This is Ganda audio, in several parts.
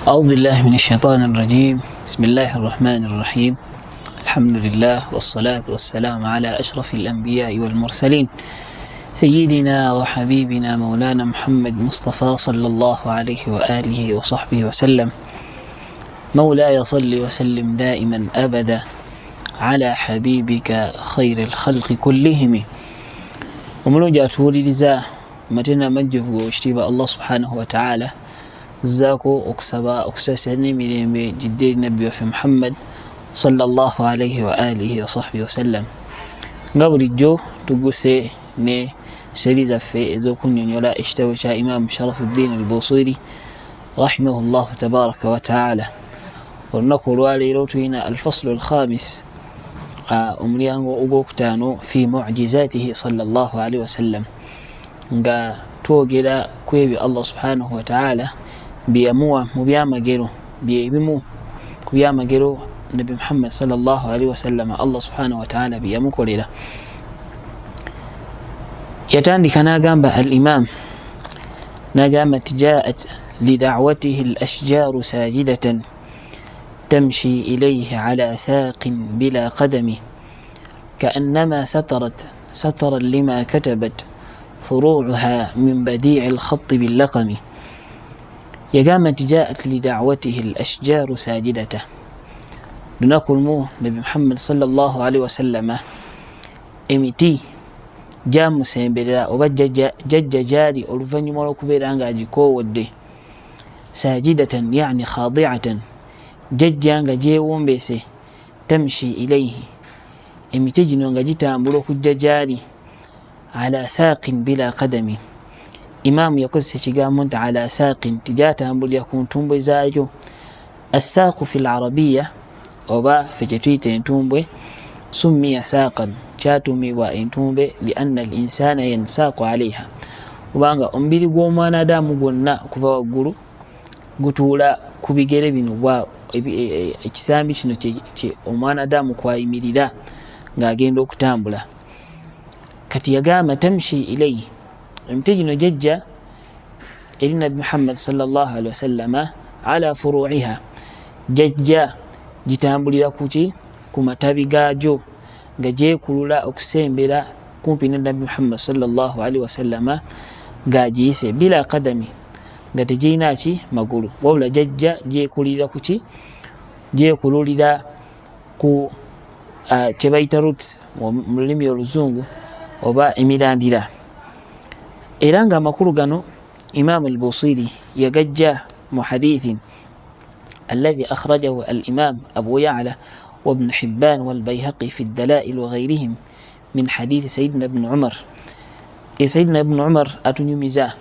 أعوذ بالله من الشيطان الرجيم. بسم الله الرحمن الرحيم. الحمد لله والصلاة والسلام على أشرف الأنبياء والمرسلين، سيدنا وحبيبنا مولانا محمد مصطفى صلى الله عليه وآله وصحبه وسلم. مولاي صل وسلم دائما أبدا على حبيبك خير الخلق كلهم. Omulungi atuwuliriza, matena amajjuvu g'ekitiibwa Allah subhanahu wataala, zaako okusaba okusaasira n'emirembe gidde eri nabbi waffe Muhammad sallallahu alaihi wa alihi wasahbihi wasallam. Nga bulijjo tuguse ne seri zaffe ez'okunnyonnyola ekitabo kya Imaamu Sharafuddin Albusiri rahimahullahu tabaraka wataala. Olunaku olwaleero tulina alfaslu alkhamis, omulyango ogwokutaano, fi mujizatihi sallallahu alaihi wasallam, nga twogera ku ebyo Allah subhanahu wataala byeyamuwa mu byamagero, byebimu ku byamagero Nabi Muhammad sallallahu alaihi wasallam Allah subhanahu wataala byeyamukolera. Yatandika n'agamba al imam, n'agamba nti jaat lidawatihi al ashjaru sajidatan tamshi ilayhi ala saqin bila qadami kaannama satarat sataran lima katabat furuuha min badii lkhatti billaqami. Yagamba nti jaat lidawatihi al ashjaru sajidata, lunaku lumu Nabi Muhammad sallallahu alaihi wasallama emiti gyamusemberera oba jajja gyali oluvannyuma lw'okubeera nga agikoowodde. Sajidatan yani khadiatan, jajja nga gyewombeese. Tamshi ilaihi, emiti gino nga gitambula okujja gyali. Ala saaqin bila qadami, imaamu yakozesa ekigambo nti ala saaqin, tigyatambulira ku ntumbwe zaayo. Assaaqu fi larabiya, oba ffe kyetuyita entumbwe, summiya saaqan, kyatumibwa entumbe, lianna al insana yansaaqu alaiha, kubanga omubiri gw'omwana adamu gwonna okuva waggulu gutuula ku bigere bino, ekisambi kino omwana adamu kwayimirira ng'agenda okutambula. Kati yagamba tamshi ilaihi, emiti gino gyejja eri Nabi Muhammad sallallahu alaihi wasallama. Ala furuiha, jajja gitambulira kuki? Ku matabi gaagyo, nga gyekulula okusembera kumpi ne Nabi Muhammad sallallahu alaihi wasallama ng'agiyise. Bila kadami, nga tegirina ki? Magulu, wabula jajja gyekulira kuki? Gyekululira ku kyebayita roots mu lulimi oluzungu oba emirandira. Era nga amakulu gano Imaamu Albusiri yagajja mu hadithin alladhi akhrajahu alimam Abu Yala wabnu Hibban walbayhaqi fi ddalail waghairihim min hadithi Sayidina Bnu Umar. Sayidina Ibnu Umar atunyumiza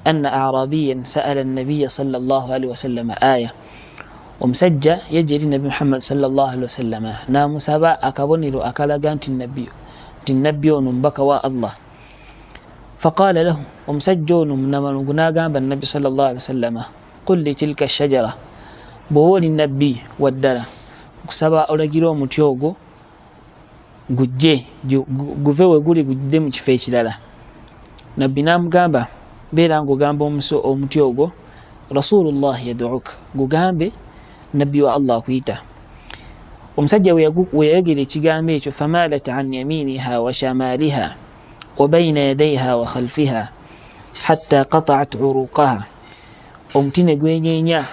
anna arabiyan sa'ala nabiya sallallahu alaihi wasallama aya, omusajja yajja eri Nabi Muhammad sallallahu alaihi wasallama n'amusaba akabonero akalaga nti nabbi ono mubaka wa Allah. Faqala lahu, omusajja ono munamalungu n'agamba Nabbi sallallahu alaihi wasallama, qul li tilka shajara, bw'oba oli nabbi waddala, nkusaba olagire omuti ogwo gujje, guve we guli gujje mu kifo ekirala. Nabbi n'amugamba, beera ngaogamba omuti ogwo, rasulullah yaduuk, gugambe nabbi wa Allah akuyita. Omusajja we yayogera ekigambo ekyo, famalat an yaminiha wa shamaliha wa baina yadaiha wa khalfiha hatta qataat uruqaha, omuti ne gwenyeenya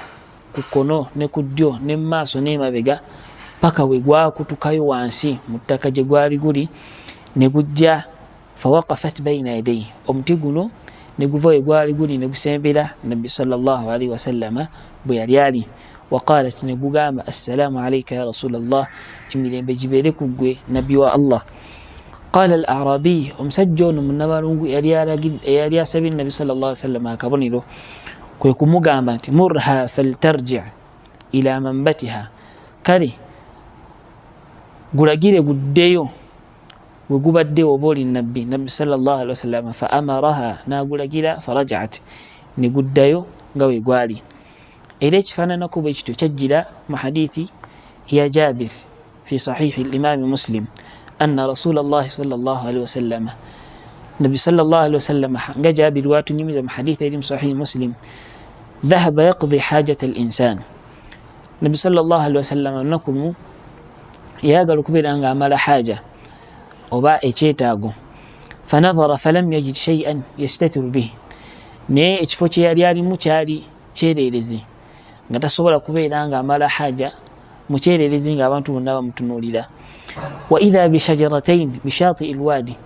ku kkono ne ku ddyo ne mumaaso n'emabega paka we gwakutukayo wansi mu ttaka gye gwali guli ne gujja. Fawaqafat baina yadaihi, omuti guno ne guva we gwali guli ne gusembera Nabbi sallallahu alaihi wasallama bwe yali ali. Waqalat, ne gugamba, assalaamu alaika ya rasulallah, emirembe gibeere ku ggwe nabbi wa Allah. Qala al arabiy, omusajja ono munabalungu eyali asabye Nabbi sallallahu alaihi wasallama akabonero kwe kumugamba nti murha faltarji ila manbatiha, kale gulagire guddeyo we gubadde oba oli nabbi. Nabbi sallallahu alaihi wasallama fa amaraha, nagulagira, farajaat, ne guddayo nga we gwali. Era ekifaananako bwe kityo kyajjira mu hadithi ya Jabir fi sahihi limami Muslim, anna rasula llahi sallallahu alaihi wasallama, Nabbi sallallahu alaihi wasallama, nga Jabir watunyumiza mu hadithi eri mu sahihi Muslim. Dhahaba yaqdi hajata al-insan. Nabbi sallallahu alaihi wasallam olunaku lumu yayagala okubeera nga amala haja oba ekyetaago, fanadhara falam yajid shay'an yastatiru bihi, naye ekifo kye yali alimu kyali kyererezi nga tasobola kubeera nga amala haja mu kyererezi nga abantu bonna bamutunuulira. Wa idha bishajaratayn bishatii lwadi,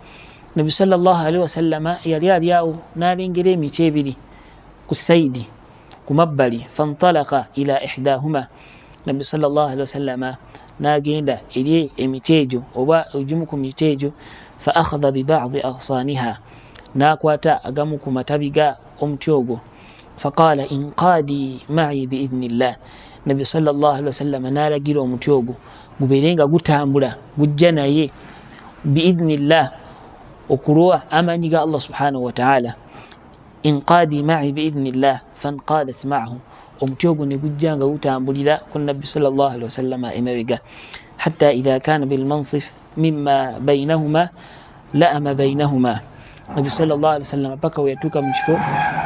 Nabbi sallallahu alaihi wasallama yali ali awo n'alengera emiti ebiri ku saidi ku mabbali. Fantalaka ila ihdahuma, Nabbi sallallahu alaihi wasallama n'agenda eri emiti egyo oba egimu ku miti egyo. Fa akhadha bibadi aghsaniha, n'akwata agamu ku matabi ga omuti ogwo. Faqala inqadi mai biidhnillah, Nabbi sallallahu alaihi wasallama n'alagira omuti ogwo gubeere nga gutambula gujja naye biidhnillah, okulwa amaanyi ga Allah subhanahu wataala. Inqadi mai biidhnillah, fanqadat maahu, omuti ogwo ne gujja nga gutambulira ku Nabbi sallallahu alaihi wasallama emabega. Hatta idha kana bilmansif mima bainahuma laama bainahuma, Nabbi sallallahu alaihi wasallama paka we yatuuka mu kifo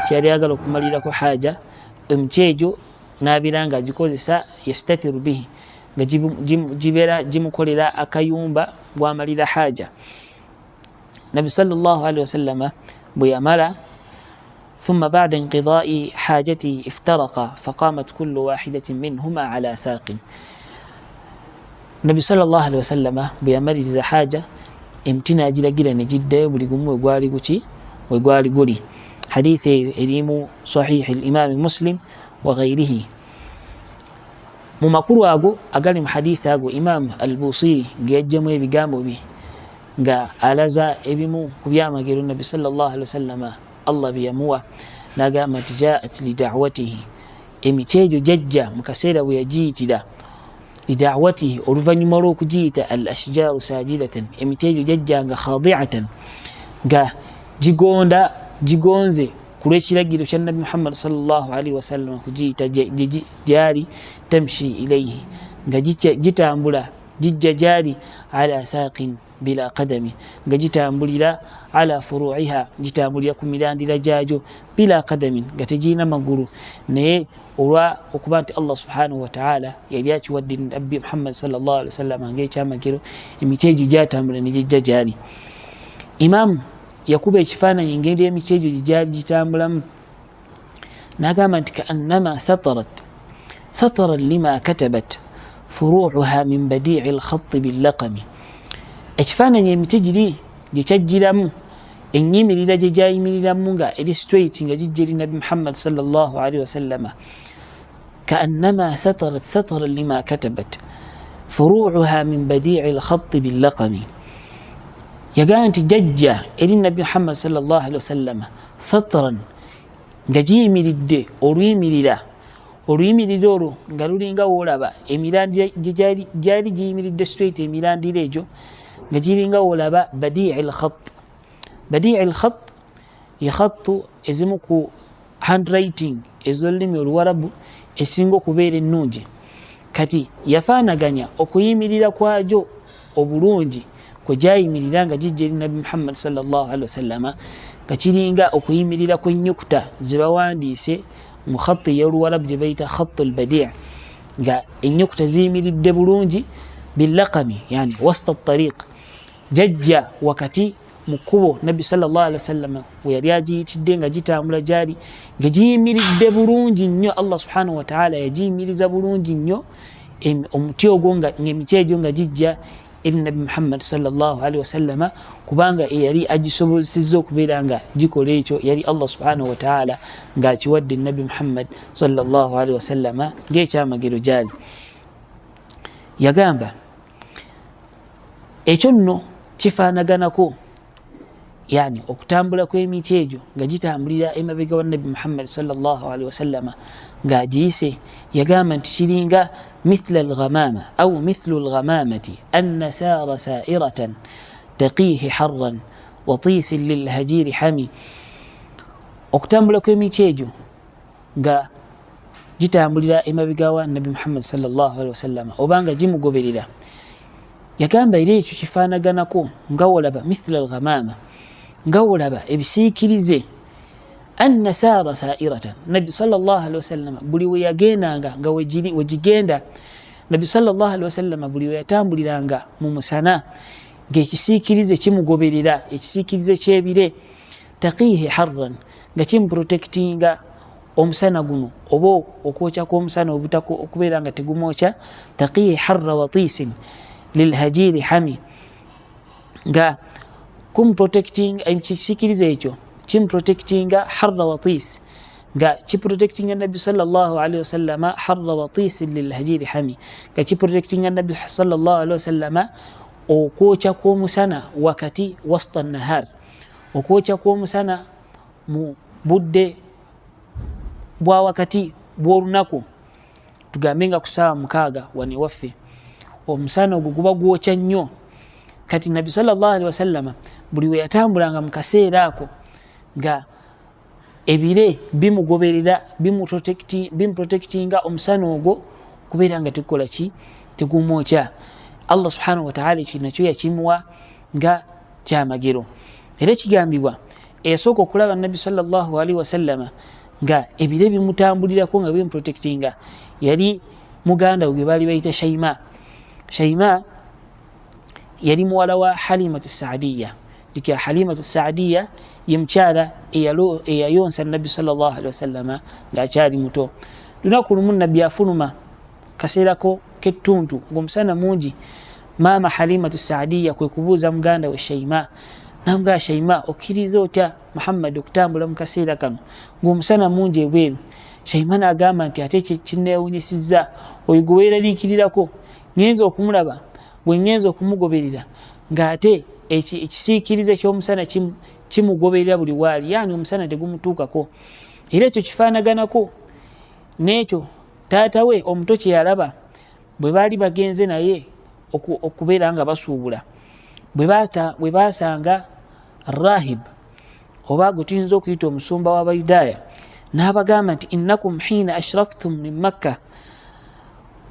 kyeyali ayagala okumalirako haja, emiti egyo n'abeera nga agikozesa yastatiru bihi, nga gibeera gimukolera akayumba gwamalira haja. Nabbi sallallahu alaihi wasallama bwe yamala, thumma bada inqidai hajatihi iftaraqa faqamat kullu wahidatin minhuma ala saqin. Nabbi sallallahu alaihi wasallama bwe yamaliriza haja, emiti n'agiragira ne giddayo buli gumu we gwali guki we gwali guli. Hadithi eyo erimu sahihi limami Muslim wa ghairihi. Mu makulu ago agali mu hadithi ago, Imamu Albusiri ge yajjamu ebigambo bye nga alaza ebimu ku byamagero Nabbi sallallahu alaihi wasallama Allah bye yamuwa, n'agamba nti jaat lidawatihi, emiti egyo jajja mu kaseera bwe yagiyitira. Lidawatihi, oluvannyuma lw'okugiyita. Al ashjaru sajidatan, emiti egyo jajja nga khadiatan, nga gigonda gigonze ku lw'ekiragiro kya Nabbi Muhammad sallallahu alaihi wasallam kugiyita gyali. Tamshi ilaihi, nga gitambula gijja gyali. Ala saqin bila qadami, nga gitambulira. Ala furuiha, gitambulira ku mirandira gyagyo. Bila qadamin, nga tegirina magulu, naye olwa okuba nti Allah subhanahu wataala yali akiwadde Nabbi Muhammad sallallahu alaihi wasallam ngaekyamagero, emiti egyo gyatambula negijja gyali. Imamu yakuba ekifaananyi engeri emiti egyo gyegyali gitambulamu, nagamba nti kaannama satarat sataran lima katabat furuuha min badii lkhatti billaqami. Ekifaananyi emiti giri gyekyajjiramu, enyimirira gye gyayimiriramu nga eri straight nga gijja eri Nabi Muhammad sallallahu alaihi wasallama, kaannama satarat sataran lima katabat furuuha min badii lkhatti billaqami. Yagamba nti jajja eri Nabbi Muhammad sallallahu alaihi wasallama satran, nga giyimiridde oluyimirira, oluyimirira olwo nga lulinga woolaba emirandira gyali giyimiridde straight, emirandira egyo nga giringa woolaba badii lkhat. Badii lkhat ye khattu ezimu ku handwriting ez'olulimi Oluwarabu esinga okubeera ennungi. Kati yafaanaganya okuyimirira kwagyo obulungi kwe gyayimirira nga gijja eri Nabbi Muhammad sallallahu alaihi wasallama nga kiringa okuyimirira kw'ennyukuta zebawandiise mu khatti ey'Oluwarabu gye bayita khattu lbadi, nga ennyukuta ziyimiridde bulungi. Billaqami, yani wasta tariq, jajja wakati mu kkubo Nabbi sallallahu alaihi wasallam we yali agiyitidde, nga gitambula gyali nga giyimiridde bulungi nnyo. Allah subhanahu wataala yagiyimiriza bulungi nnyo omuti ogwo, nga emiti egyo nga gijja eri Nabbi Muhammad sallallahu alaihi wasallama, kubanga eyali agisobozesezza okubeera nga gikola ekyo yali Allah subhanahu wataala, ng'akiwadde Nabbi Muhammad sallallahu alaihi wasallama ng'ekyamagero gyali. Yagamba ekyo nno kifaanaganako, yani okutambula kw'emiti egyo nga gitambulira emabega wa Nabbi Muhammad sallallahu alaihi wasallama ng'agiyise, yagamba nti kiringa mithla alghamama au mithlu alghamamati anna saara sairatan taqihi harran watiisin lilhajiri hami. Okutambula kw'emiti egyo nga gitambulira emabega wa Nabbi Muhammad sallallahu alaihi wasallama oba nga gimugoberera, yagamba era ekyo kifaanaganako nga wolaba mithla alghamama, nga wolaba ebisiikirize. Anna saara sairatan, Nabbi salllahalihi wasallama buli weyagendanga nga wegigenda, Nabbi salllahalihi wasallama buli weyatambuliranga mu musana ngaekisiikirize kimugoberera, ekisiikirize kyebire, taqihi harran, nga kimuprotectinga omusana guno oba okwokya kw'omusana okubeera nga tegumwokya. Taqihi harra watisin lilhajiri hami, nga kumuprotectinga ekisiikirize ekyo kimuprotectinga harra watis, nga kiprotectinga Nabbi salllahalihi wasallama, harra watisin lilhajiri hami, nga kiprotectinga Nabbi salllahalihi wasallama okwokya kw'omusana wakati wasta nahar, okwokya kw'omusana mu budde bwa wakati bw'olunaku, tugambe nga ku saawa 6 wano ewaffe omusana ogwo guba gwokya nnyo. Kati Nabbi salllahalihi wasallama buli we yatambulanga mu kaseera ako nga ebire bimugoberera, bimuprotectinga omusana ogwo kubeera nga tegukola ki, tegumwokya. Allah subhanahu wataala ekyo nakyo yakimuwa nga kyamagero. Era kigambibwa eyasooka okulaba Nabbi salllahalihi wasallama nga ebire bimutambulirako nga bimuprotectinga yali muganda we gwe baali bayita Shaima. Shaima yali muwala wa Halimatu Saadiya. Jukira Halimatu Saadiya ye mukyala eyayonsa Nabbi salllahalihi wasallama ngaakyali muto. Lunaku lumu Nabbi afuluma kaseerako kettuntu ngaomusana mungi, maama Halimatu Saadiya kwe kubuuza muganda we Shaima, namugaa, Shaima, okkiriza otya Muhammadi okutambula mu kaseera kano ngaomusana mungi ebweru? Shaima nagamba nti ate kinneewunyisizza, oyo gwe weeraliikirirako ngenza okumulaba, bwe ngenza okumugoberera ng'ate ekisiikirize ky'omusana kimugoberera buli waali, yaani omusana tegumutuukako. Era ekyo kifaanaganako n'ekyo taata we omuto kye yalaba bwe baali bagenze naye okubeera nga basuubula, bwe basanga rahib oba gwe tuyinza okuyita omusumba w'Abayudaaya, n'abagamba nti innakum hiina ashraftum min Makka,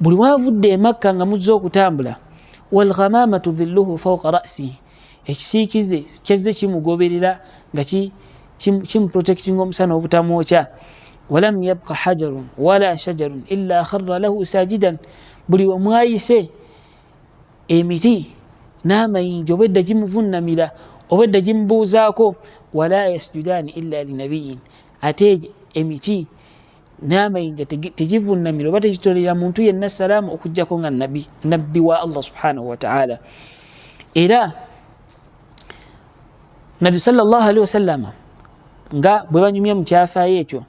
buli wavudde e Makka nga muzze okutambula, walghamama tudhilluhu fauka rasihi, ekisiikize kyazze kimugoberera nga kimuprotectinga omusana obutamwokya. Walam yabka hajarun wala shajarun illa kharra lahu sajidan, buli wemwayise emiti n'amayinja obwedda gimuvunamira, obwedda gimubuuzaako. Wala yasjudani illa linabiyin, ate emiti n'amayinja tegivunamira oba tegitolera muntu yenna salaamu okugjako nga nabbi wa Allah subhanahu wataala. Era Nabbi salllahalihi wasallama nga bwe banyumya mu kyafaayo ekyo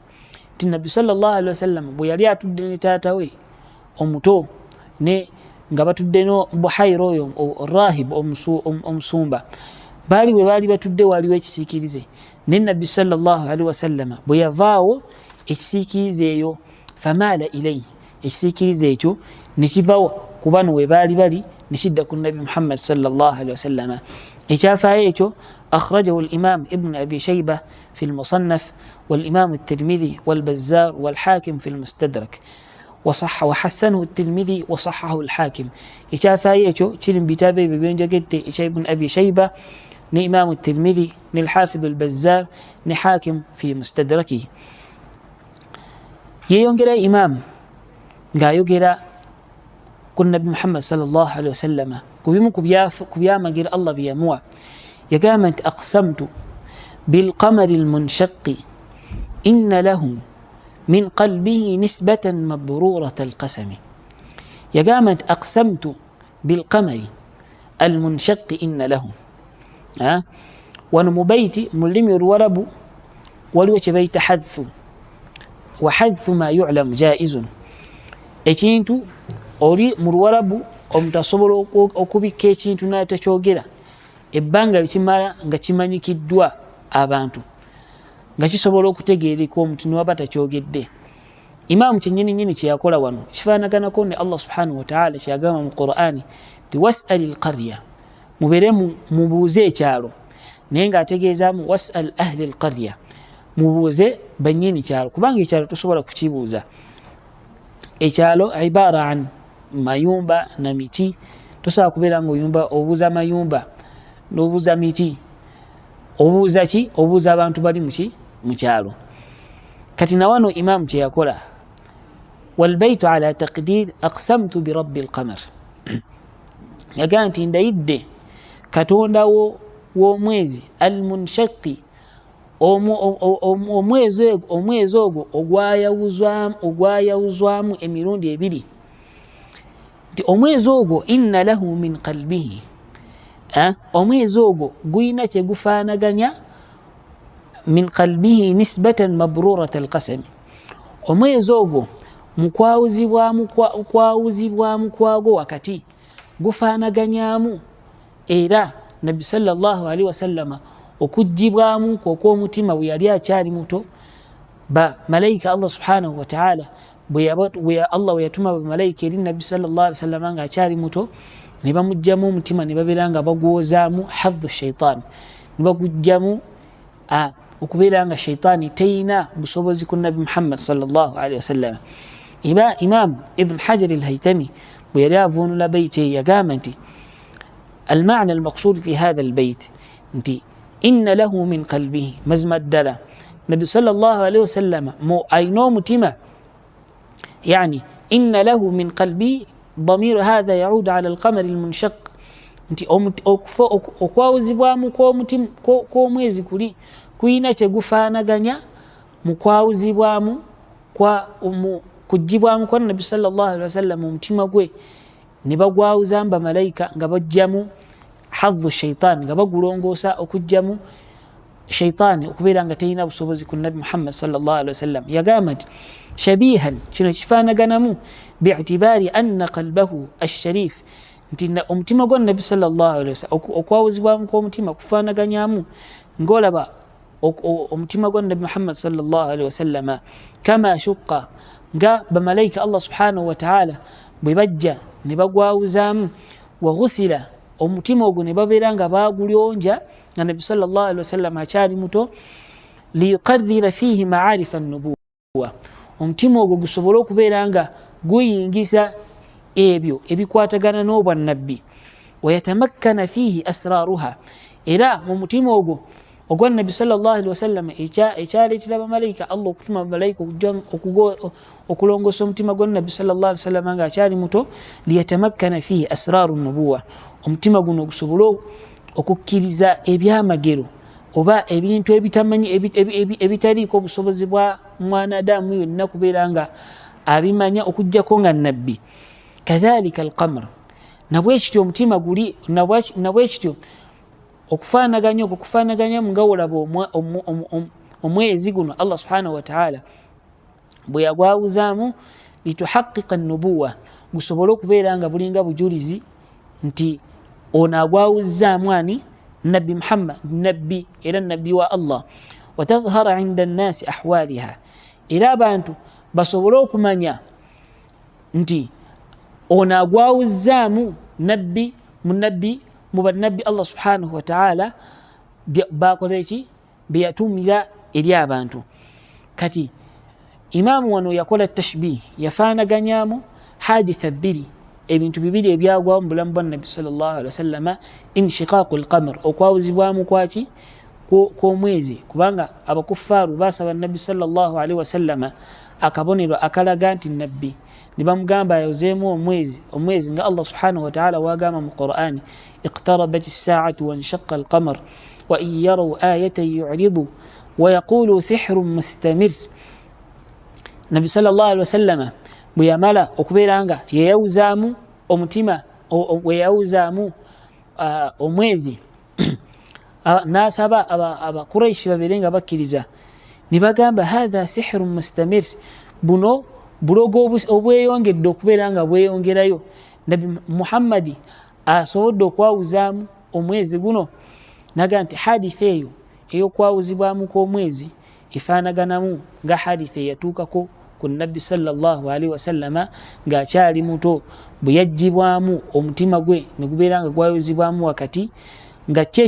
nti Nabbi salllahalihi wasallama bwe yali atudde ne taata we omuto ne nga batudde no Buhaira oyo rahib omusumba, baali bwe baali batudde waliwo ekisiikirize, ne Nabbi salllahalihi wasallama bwe yavaawo ekisiikirize eyo famaala ilaihi, ekisiikirize ekyo nekivawo ku bano we baali bali nekidda ku Nabbi Muhammad salllahalihi wasallama. Ekyafaayo ekyo akhrajahu limam Ibnu Abi Shaiba fi lmusannaf walimam Tirmidhi walbazar walhakim fi lmustadrak wahassanahu Tirmidhi wasahahu lhakim. Ekyafaayo ekyo kiri mu bitabo ebyo byenjogedde, ekya Ibuni Abi Shaiba ne Imamu Tirmidhi ne Lhafidhu Lbazar ne Hakim fi mustadrakihi. Yeyongera imamu ng'ayogera ku Nabbi Muhammad salllahalihi wasallama ku bimu ku byamagero Allah bye yamuwa, yagamba nti aqsamtu bilqamari lmunshaqi inna lahu min qalbihi nisbatan mabrurata alqasami. Yagamba nti aqsamtu bilqamari almunshaqi inna lahu. Wano mu baiti mu lulimi Oluwarabu waliwo kye bayita hadthu, wa hadthu ma yulamu jaizun. Ekintu oli mu Luwarabu omuntu asobola okubikka ekintu n'atakyogera ebbanga likimala nga kimanyikiddwa abantu, nga kisobola okutegeereka omuntu niwaba takyogedde. Imaamu kyenyini nyini kyeyakola wano kifaanaganako ne Allah subhanahu wataala kyeyagamba mu Qurani nti wasali lqarya, mubeere mubuuze ekyalo, naye ngaategeezaamu wasal ahli lqarya, mubuuze banyini kyalo, kubanga ekyalo tosobola kukibuuza. Ekyalo ibara an mayumba na miti, tosobola kubeera nga oyumba obuuza mayumba nobuuza miti, obuuza ki? Obuuza abantu bali muki? Mukyalo. Kati nawano imamu kyeyakola, walbaitu ala taqdir aqsamtu birabbi lqamar, yagamba nti ndayidde katonda w'omwezi almunshaqi, omwezi ogwo ogwayawuzwamu emirundi ebiri, nti omwezi ogwo inna lahu min qalbihi, omwezi ogwo guyina kyegufaanaganya min qalbihi nisbatan mabrurat alqasami, omwezi ogwo mukwawuzibwamu kwago wakati gufaanaganyamu era Nabbi sallallahu alaihi wasallama okugibwamu okw'omutima bwe yali akyali muto, bamalayika Allah subhanahu wataala Allah bwe yatuma bamalayika eri Nabbi sallallahu alaihi wasallama nga akyali muto, ne bamugjamu omutima ne babeera nga bagwozaamu hadhu shaitan, ne bagugjamu okubeera nga shaitaani teyina busobozi ku Nabbi Muhammad sallallahu alaihi wasallama. Imam Ibn Hajar al-Haitami bwe yali avunula baiti eyo yagamba nti almaana almaqsud fi hatha albayt, nti inna lahu min qalbihi, mazima ddala Nabbi sallallahu alaihi wasallama ayina omutima, yani inna lahu min qalbihi damiru hatha yaudu ala alqamari almunshaq, nti okwawuzibwamu kw'omwezi kuli kuyina kyegufaanaganya mu kwawuzibwamu kugibwamu kwa Nabbi sallallahu alaihi wasallam omutima gwe ne bagwawuzamu bamalayika nga bajjamu hadhu shaitaani, nga bagulongoosa okugjamu shaitaani okubeera nga terina busobozi ku Nabbi Muhammad sallallahu alaihi wasallam. Yagamba nti shabihan, kino kifaanaganamu bi'tibaari anna qalbahu asharif, nti omutima gwa Nabbi sallallahu alaihi wasallam okwawuzibwamu kw'omutima kufaanaganyamu ng'olaba omutima gwa Nabbi Muhammad sallallahu alaihi wasallama kama shuqqa, nga bamalayika Allah subhanahu wataala bwe bajja ne bagwawuzaamu, wa ghusila, omutima ogwo ne babeera nga bagulyonja nga Nabbi sallallahu alaihi wasallam akyali muto, liyuqarrira fihi maarifa nubuwa, omutima ogwo gusobole okubeera nga guyingiza ebyo ebikwatagana n'obwannabbi, wayatamakkana fihi asraruha, era mu mutima ogwo ogwa Nabbi sallallahu alaihi wasallam ekyaleetera bamalayika Allah okutuma bamalayika okulongoosa omutima gwa Nabbi sallallahu alaihi wasallam nga akyali muto, liyatamakkana fihi asraru nubuwa, omutima guno gusobole okukkiriza ebyamagero oba ebintu ebitamanyi ebitaliiko obusobozi bwa mwanadamu yonna kubeera nga abimanya okuggyako nga nabbi. Kadhalika alqamar, nabwekityo omutima guli nabwekityo okufaanaganya okwo kufaanaganyamu nga wolaba omwezi guno Allah subhanahu wataala bwe yagwawuzaamu lituhaqiqa nubuwa, gusobole okubeera nga bulinga bujulizi nti ono agwawuzaamu ani Nabbi Muhammad, nabbi era nabbi wa Allah, watadhhara inda nnasi ahwaliha, era abantu basobole okumanya nti ono agwawuzaamu nabbi munabbi mu bannabbi Allah subhanahu wataala bakola eki byeyatumira eri abantu. Kati imaamu wano yakola tashbih, yafaanaganyamu haditha bbiri, ebintu bibiri ebyagwawo mu bulamu bwa Nabbi sallallahu alaihi wasallama, inshiqaqu lqamar, okwawuzibwamu kwaki kw'omwezi, kubanga abakufaaru basaba Nabbi sallallahu alaihi wasallama akabonero akalaga nti nabbi, ne bamugamba ayozeemu omwezi nga Allah subhanahu wataala wagamba mu Qur'ani, iqtarabat ssaatu wanshaqa alqamar wa in yarau ayatan yuridu wayaqulu sihrun mustamir. Nabbi sallallahu alaihi wasallama bwe yamala okubeera nga yeyawuzaamu omutima, bwe yawuzaamu omwezi, n'asaba Abakuraishi babeere nga bakkiriza, ne bagamba hatha sihrun mustamir, buno bulogo obweyongedde okubeera nga bweyongerayo, Nabbi Muhammadi asobodde okwawuzaamu omwezi guno. Naga nti haditha eyo ey'okwawuzibwamu kw'omwezi efaanaganamu nga haditha eyatuukako ku Nabbi sallallahu alaihi wasallama ng'akyali muto, bwe yaggyibwamu omutima gwe ne gubeera nga gwayozibwamu wakati, nga ki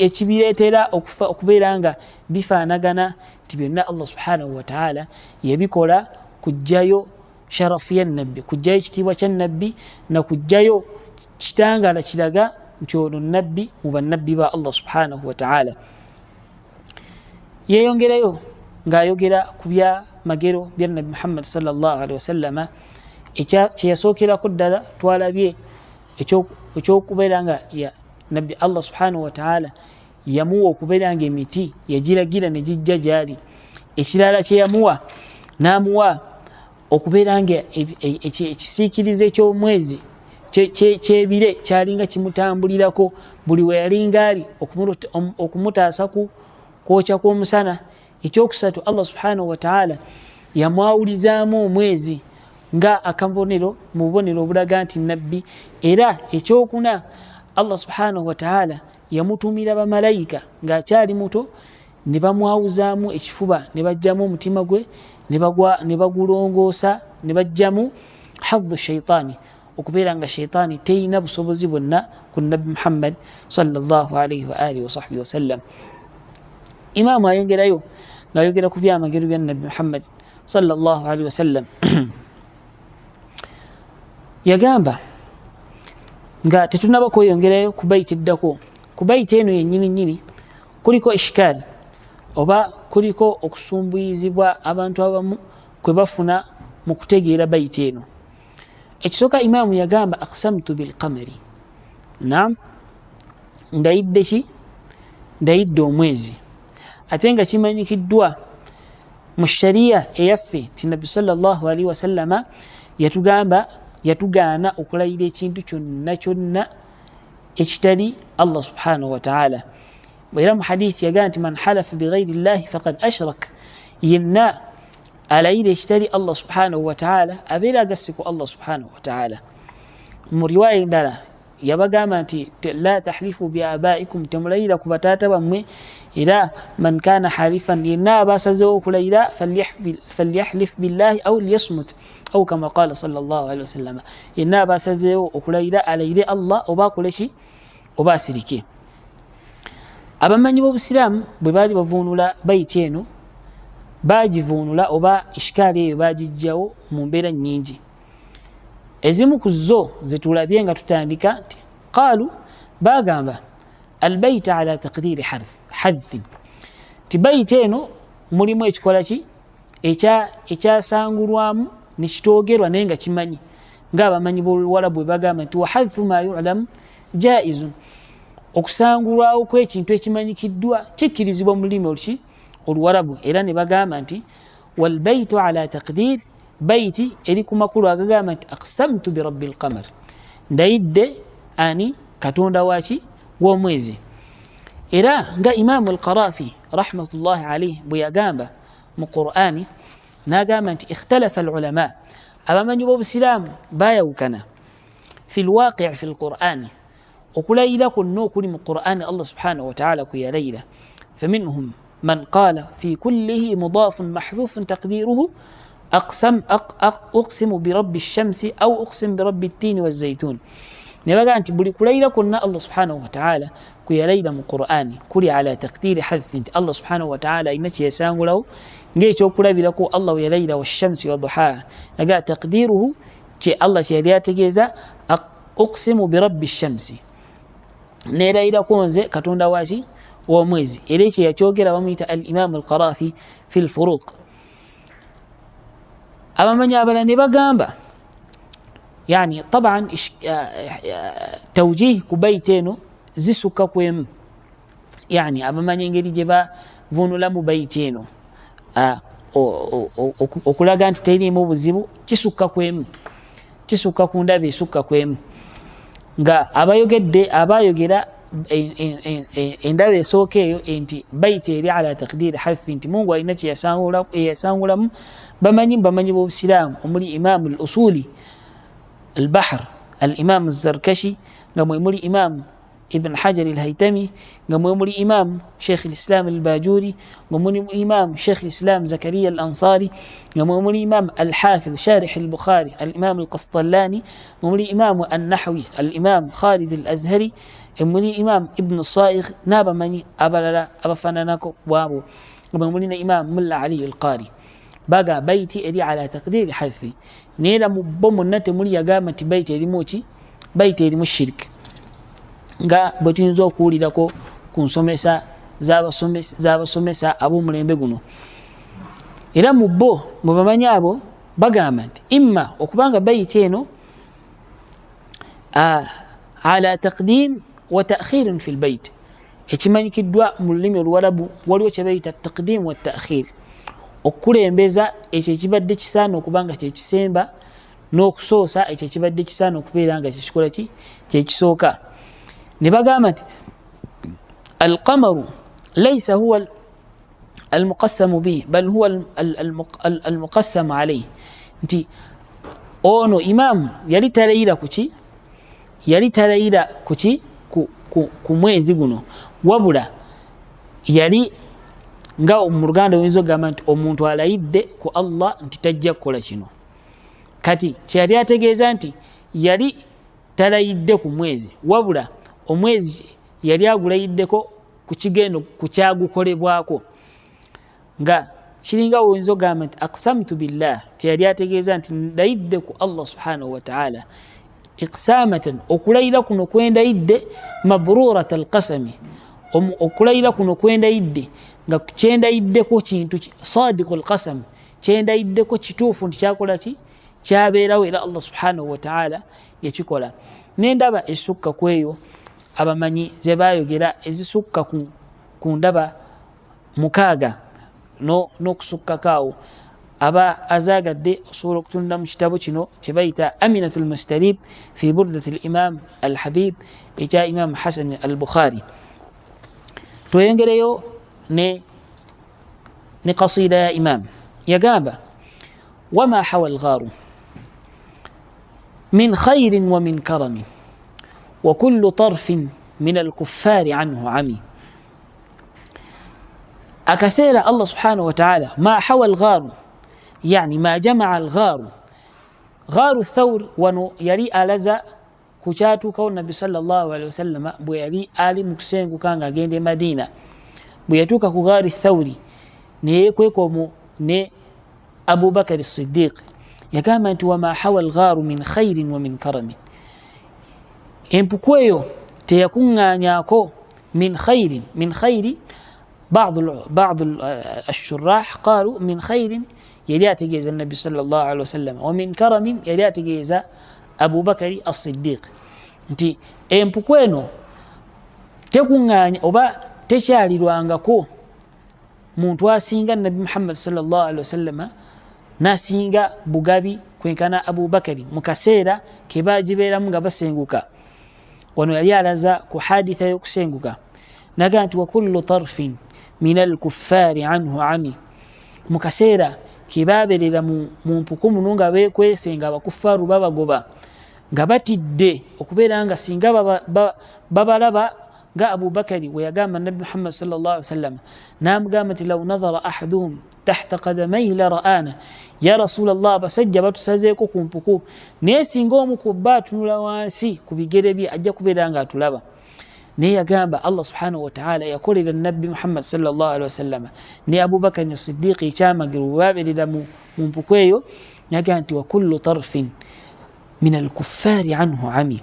ekibireetera okubeera nga bifaanagana, nti byonna Allah subhanahu wataala yabikola kuggyayo sharafu ya nabbi, kuggyayo ekitiibwa kya nabbi, na kuggyayo kitangaala kiraga nti ono nabbi mu bannabbi ba Allah subhanahu wataala. Yeeyongerayo Ng'ayogera ku bya magero bya Nabbi Muhammad salllahalihi wasallama, kyeyasookerako ddala twalabye ekyokubeera nga Nabbi Allah subhanahu wataala yamuwa okubeera nga emiti yagiragira ne gijja gyali. Ekirala kyeyamuwa, n'amuwa okubeera nga ekisiikirize ekyomwezi kyebire kyalinga kimutambulirako buli weyalinga ali, okumutaasa ku kwokya kw'omusana. Ekyokusatu, Allah subhanahu wataala yamwawulizaamu omwezi nga akabonero mu bubonero obulaga nti nabbi. Era ekyokuna, Allah subhanahu wataala yamutumira bamalayika ng'akyali muto ne bamwawuzaamu ekifuba, ne bajjamu omutima gwe ne bagulongoosa, ne bajjamu hadhu shaitaani, okubeera nga shaitaani teyina busobozi bwonna ku Nabbi Muhammad salllahalaihi waalihi wasahbihi wasallam. Imaamu ayongerayo ng'ayogera ku byamagero bya Nabbi Muhammad salllahalihi wasallam, yagamba nga tetunaba kweyongerayo ku baiti eddako, ku baiti eno yennyini nyini kuliko ishikaali oba kuliko okusumbuyizibwa abantu abamu kwe bafuna mu kutegeera baiti eno. Ekisooka, imaamu yagamba aksamtu bilqamari, nam ndayidde ki? Ndayidde omwezi. Ate nga kimanyikiddwa mu shariya eyaffe nti Nabbi salllahalihi wasallama yatugamba, yatugaana okulayira ekintu kyonna kyonna ekitali Allah subhanahu wataala. Era mu hadithi yagamba nti man halafa bighairi llahi faqad ashrak, yenna alayira ekitali Allah subhanahu wataala abeera agasse ku Allah subhanahu wataala. Mu riwaya endala yabagamba nti la tahlifu biabaikum, temulayira ku bataata bammwe. Era man kana halifan, yenna aba asazewo okulayira, falyahlif billahi au liyasmut, au kama qala salllahalihi wasallama, yenna aba asazeewo okulayira alayire Allah oba akoleki oba asirike. Abamanyi b'obusiraamu bwe baali bavuunula bayiti eno, bagivuunula oba ishikaali eyo bagijjawo mu mbeera nnyingi. Ezimu ku zo zetulabye nga tutandika nti qaalu, bagamba albaita ala taqdiri hadthin, ti baiti eno mulimu ekikola ki ekyasangulwamu nekitoogerwa naye nga kimanyi, ngaabamanyi boluwala bwe bagamba nti wahadthu ma yulamu jaizun, okusangulwawo kwekintu ekimanyikiddwa kikkirizibwa mu lulimi oluki oluwarabu. Era ne bagamba nti walbaitu ala taqdir, baiti eri ku makulu agagamba nti aksamtu birabbi lqamar, ndayidde ani? Katonda waki? W'omwezi. Era nga Imamu Alqarafi rahmatullahi alaihi bwe yagamba mu Qurani, nagamba nti ikhtalafa alulama, abamanyi b'obusiraamu bayawukana fi lwaqii fi lqurani, okulayira kwonna okuli mu Qurani Allah subhanahu wataala kwe yalayira. Faminhum man qala fi kullihi mudafun mahdhufun taqdiruhu uqsimu birabbi shamsi au uqsimu birabbi ttini wazaitun. Ne bagamba nti buli kulayira kwonna Allah subhanahu wataala kwe yalayira mu Qurani kuli ala taqdiri hadthi, nti Allah subhanahu wataala alina kyeyasangulawo. Ngaekyokulabirako, Allah we yalayira washamsi waduhaha, nagaa taqdiruhu kye Allah kyeyali ategeeza uqsimu birabbi shamsi, nerayirako nze katonda waki? W'omwezi. Era ekyo yakyogera bamuyita al imamu Alqarafi fi lfuruq. Abamanyi abalala ne bagamba, yani taban tawjih ku baiti eno zisukka kwemu, yani abamanyi engeri gye bavunulamu baiti eno okulaga nti teriimu buzibu kisukka kwemu, kisukka ku ndaba esukka kwemu. Nga abayogedde abayogera endaba esooka eyo nti baiti eri ala taqdiri hafi, nti Mungu alina kyeyasangulamu, bamanyi bamanyi b'obusiraamu omuli Imamu al Usuli Albahr, al Imamu Zarkashi, nga mwe muli Imamu Ibn Hajar Alhaitami, nga mwe muli Imamu Sheikh Lislam Albajuri, nga muli Imamu Sheikh Lislam Zakariya Al Ansari, nga mwe muli Imamu Alhafidh Sharih Albukhari Alimamu Alqastalani, nga muli Imamu Annahwi Alimamu Khalid Al Azhari, muli Imamu Ibnu Saigh n'abamanyi abalala abafaananako bwabo, nga mwe muli ne Imamu Mulla Ali Alqari, baga baiti eri ala taqdiri hathi. Naye era mu bo monna temuli yagamba nti baiti erimu ki, baiti erimu shiriki, nga bwe tuyinza okuwulirako ku nsomesa z'abasomesa ab'omulembe guno. Era mu bo mu bamanyi abo bagamba nti imma okubanga bayiti eno ala taqdim wa ta'khirin fi lbait, ekimanyikiddwa mu lulimi Oluwarabu waliwo kyebayita taqdim wa ta'khir, okukulembeza ekyo ekibadde kisaana okuba nga kyekisemba n'okusoosa ekyo ekibadde kisaana okubeera nga kyekikola ki kyekisooka. Ne bagamba nti alqamaru laisa huwa almuqassamu bihi bal huwa almuqassamu alaihi, nti ono imaamu yali talayira kuki, yali talayira kuki ku mwezi guno, wabula yali nga mu Luganda oyinza okugamba nti omuntu alayidde ku Allah nti tajja kukola kino. Kati kyeyali ategeeza nti yali talayidde ku mwezi, wabula omwezi yali agulayiddeko ku kigendo ku kyagukolebwako, nga kiringa oyinza okugamba nti aksamtu billah, kyeyali ategeeza nti ndayidde ku Allah subhanahu wataala iqsamatan, okulayira kuno kwendayidde mabrurat alqasami, okulayira kuno kwendayidde nga kyendayiddeko kintu sadiku alqasam, kyendayiddeko kituufu nti kyakola ki kyabeerawo, era Allah subhanahu wataala yakikola. Nendaba esukka ku eyo abamanyi zebayogera ezisukka ku ndaba 6 n'okusukkako awo, aba azagadde osobola okutunda mu kitabo kino kyebayita Aminatu lmustarib fi burdati limam Alhabib ekya Imam Hasan al Bukhari. Tweyongereyo ne kasida ya imam. Yagamba wama hawa lgharu min khairin wa min karamin wa kullu tarfin min alkuffari anhu ami. Akaseera Allah subhanahu wataala ma hawa lgharu, yani ma jamaa lgharu, gharu thaur, wano yali alaza ku kyatuukawo Nabbi sallallahu alihi wasallama bwe yali ali mu kusenguka nga agenda e Madiina. Bwe yatuuka ku ghaari thauri neyekweka omwo ne Abubakari Sidiq, yagamba nti wama hawa lgharu min khairin wa min karamin, empuku eyo teyakuŋŋaanyako min khairin, min khairi badu ashurah qalu min khairin yali ategeeza Nabbi sallallahu alihi wasallama, wa min karamin yali ategeeza Abubakari Asidiq, nti empuku eno tekuŋŋaanya oba tekyalirwangako muntu asinga Nabbi Muhammad sallallahu alihi wasallama nasinga bugabi kwenkana Abubakari mu kaseera kebagibeeramu nga basenguka. Wano yali alaza ku haditha y'okusenguka, nagaa nti wakullu tarfin min alkuffari anhu ami, mu kaseera kebaberera mu mpuku muno nga bekwese nga abakuffaaru babagoba nga batidde okubeera nga singa babalaba, nga Abubakari we yagamba Nabbi Muhammad sallallahu alaihi wasallam namugamba nti law nadhara ahaduhum tahta qadamaihi la ra'ana, ya Rasulallah, abasajja batusazeeko ku mpuku, naye singa omu ku bba atunula wansi ku bigere bye ajja kubeera nga atulaba. Naye yagamba Allah subhanahu wataala yakolera Nabbi Muhammad sallallahu alaihi wasallama ne Abubakari ne Sidiiki ekyamagero bwe babeerera mu mpuku eyo, nagamba nti wakullu tarfin min alkuffaari anhu ami,